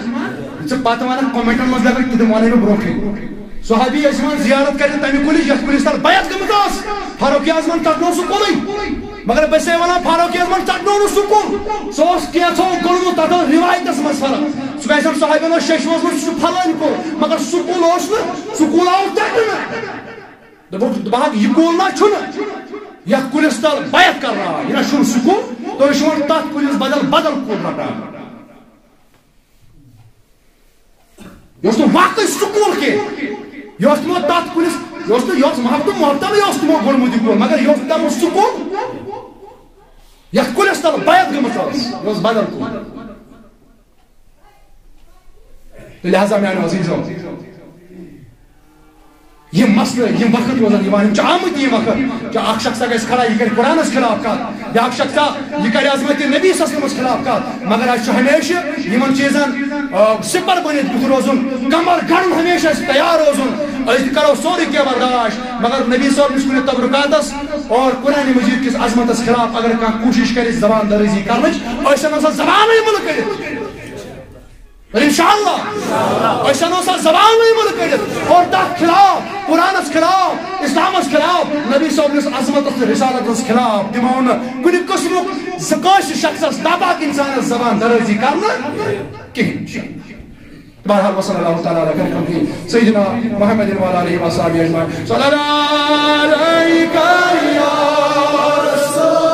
ژٕ پتہٕ وَنکھ کمنٹن منٛز، لیکھکھ تہِ دِمہٕ وَنے بہٕ برونٛٹھٕے۔ صحابی ٲسۍ یِوان زیارت کرنہِ تَمہِ کُلِچ یَتھ کُلِس تَل بیعت گٔمٕژ ٲس۔ فاروق اعظمن ژَٹنوو سُہ کُلٕے۔ مگر بہٕ چھسے وَنان، فاروق اعظمن ژَٹنوو نہٕ سُہ کُل۔ سُہ اوس کینٛژھو گوٚنمُت، تَتھ ٲس رِوایتَس منٛز فرق۔ سُہ گژھِ ہن صحابین اوس شیشہِ منٛز، سُہ چھُ پھلٲنۍ کُل، مگر سُہ کُل اوس نہٕ، سُہ کُل آو ژَٹنہٕ۔ دوٚپُکھ، دوٚپہَکھ، یہِ کُل نہ چھُنہٕ یَتھ کُلِس تَل بیعت کرنہٕ آو، یہِ نہ چھُنہٕ سُہ کُل، تُہۍ چھِو وۄنۍ تَتھ کُلِس بدل بدل کُل رَٹان۔ یہِ اوس نہٕ واقعٕے سُہ کُل کینٛہہ، یہِ اوس تِمو تَتھ کُلِس، یہِ اوس نہٕ، یہِ اوس محبتہٕ محبتَے اوس تِمو گوٚنمُت یہِ کُل، مگر یہِ اوس تَتھ منٛز سُہ کُل، یَتھ کُلِس تَل بیعت گٔمٕژ ٲس، یہِ اوس بدل کُل۔ تہٕ لہذا میانیو عزیزو، یِم مسلہٕ، یِم وقت روزان یِوان، یِم چھِ آمٕتۍ یِم وقت۔ کیٛاہ اکھ شخصا گژھِ کھڑا، یہِ کرِ قرآنس خلاف کتھ، بیٛاکھ شخصا یہِ کرِ عظمت نبی صلی اللہ علیہ وسلمس خلاف کتھ۔ مگر اسہِ چھُ ہمیشہِ یِمن چیٖزن، آ، سِپر بٔنِتھ بُتھ روزُن، کمر گڑُن، ہمیشہِ اسہِ تیار روزُن۔ أسۍ تہِ کرو سورُے کینٛہہ برداشت، مگر نبی صٲب نِس کُنہِ تبرکاتس اور قرآن مجید کِس عظمتس خلاف اگر کانٛہہ کوٗشش کرِ زبان درٲزی کرنٕچ، أسۍ انو سۄ زبانٕے مُلہٕ کٔرِتھ۔ اور انشاءاللہ أسۍ انو سۄ زبانٕے مُلہٕ کٔڑِتھ اور تتھ خلاف، قرآنس خلاف، اسلامس خلاف، نبی صٲبنِس عظمتس تہٕ رسالتس خلاف دِمو نہٕ کُنہِ قٕسمُک زٕ کٲنٛسہِ شخصس، ناپاک انسانس زبان درٲزی کرنہٕ کِہیٖنۍ۔ بہرحال، وصلی اللہ تعالیٰ علی خیر خلقہ سیدنا محمد وعلی آلہ وصحبہ اجمعین۔ صلی اللہ علیک یا رسول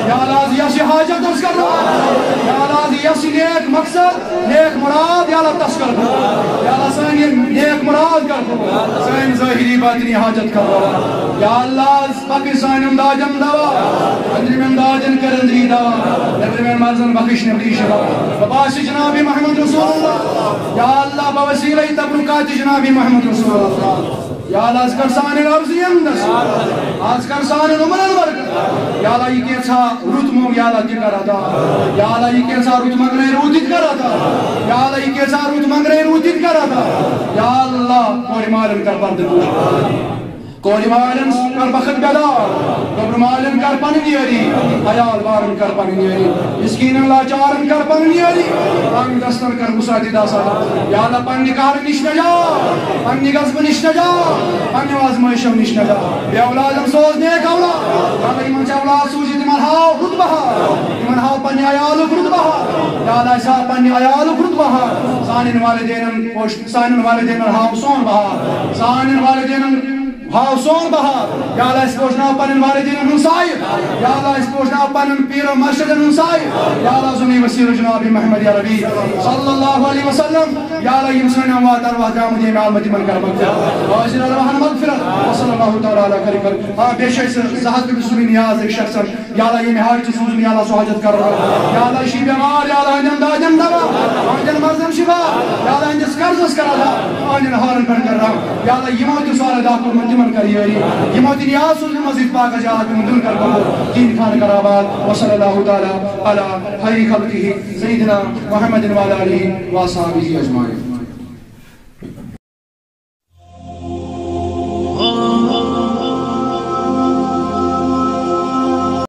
یا اللہ، از یس یہ حاجت تس کر روا۔ یا اللہ، از یس یہ نیک مقصد، نیک مراد، یا اللہ، تس کر روا۔ یا اللہ، سٲنۍ یہِ نیک مراد کر روا۔ سٲنۍ ظٲہری باطنی حاجت کر روا۔ یا اللہ، از پکھ سانٮ۪ن دادٮ۪ن دوا، أنٛدرِمٮ۪ن دادٮ۪ن کر أنٛدری دوا، نیٚبرِمٮ۪ن مرضن بخش نیٚبری شفا۔ وباس جناب محمد رسول اللہ۔ یا اللہ، بوسیلہ تبرکات جناب محمد رسول اللہ۔ یا اللہ، از کر سانٮ۪ن عرضین دس، از کر سانٮ۪ن عمرن برکت۔ یا اللہ، یہِ کینٛژھا رُت موٚنگ، یا اللہ، تہِ کر عطا۔ یا اللہ، یہِ کینٛژھا رُت منگنے روٗد، تہِ تہِ کر عطا۔ یا اللہ، یہِ کینٛژھا رُت منگنے روٗد، تہِ تہِ کر عطا۔ یا اللہ، کورِ مالٮ۪ن کر پردٕ پوٗشی۔ کورِ مالٮ۪ن کر بخت بیدار، گوٚبرٕ مالٮ۪ن کر پنٕنۍ یٲری، عیال بارن کر پنٕنۍ یٲری، مسکیٖنن لاچارن کر پنٕنۍ یٲری، تنگ دستن کر وسعت داسا۔ یا اللہ، پننہِ قہرٕ نِش نجات، پننہِ غضبہٕ نِش نجات، پننہِ آزمٲیشو نِش نجات۔ بے اولادن سوز نیک اولاد۔ یا اللہ، یِمن ژےٚ اولاد سوٗزِتھ، تِمن ہاو رُت بہار، تِمن ہاو پننہِ عیالُک رُت بہار۔ یا اللہ، اَسہِ ہاو پننہِ عیالُک رُت بہار۔ سانٮ۪ن والدینن پوش، سانٮ۪ن والدینن ہاو سون بہار۔ سانٮ۪ن والدینن ہاو سون بہار۔ یا اللہ، اَسہِ پوشناو پننٮ۪ن والدینن ہُنٛد سایہِ۔ یا اللہ، اَسہِ پوشناو پننٮ۪ن پیٖرن مرشدن ہُنٛد سایہِ۔ یا اللہ، زُنی وسیٖلہٕ جناب محمد عربی صلی اللہ علیہ وسلم۔ یا اللہ، یِم سٲنۍ اموات ارواح درٛامٕتۍ ییٚمہِ عالمہٕ، تِمن کر مغفرت۔ حٲضِر ارواحن مغفرت۔ وصلی اللہ تعالیٰ علیٰ کریم۔ آ، بیٚیہِ چھِ اَسہِ زٕ ہتھ رۄپیہِ سُہ نیاز أکِس شخصن۔ یا اللہ، ییٚمہِ حاجتہِ سوٗزُن، یا اللہ، سُہ حاجت کر روا۔ یا اللہ، یہِ چھِ بٮ۪مار، یا اللہ، أہنٛدٮ۪ن دادٮ۪ن دوا، أہنٛدٮ۪ن مرضن شفا۔ یا اللہ، أہنٛدِس قرضس کر ادا، أہنٛدٮ۪ن حالن پٮ۪ٹھ کر رحم۔ یا اللہ، یِمو تہِ سُہ اللہ ادا کوٚرمُت، تِمن کر یٲری۔ یِمو تہِ نیاز سوٗزمُت مسجد پاکس، یا اللہ، تِمن دِلن کر قبول، دین خانہٕ کر آباد۔ وصلی اللہ تعالیٰ علیٰ خیر خلقہ سیدنا محمد وعلیٰ آلہ وصحبہ اجمعین۔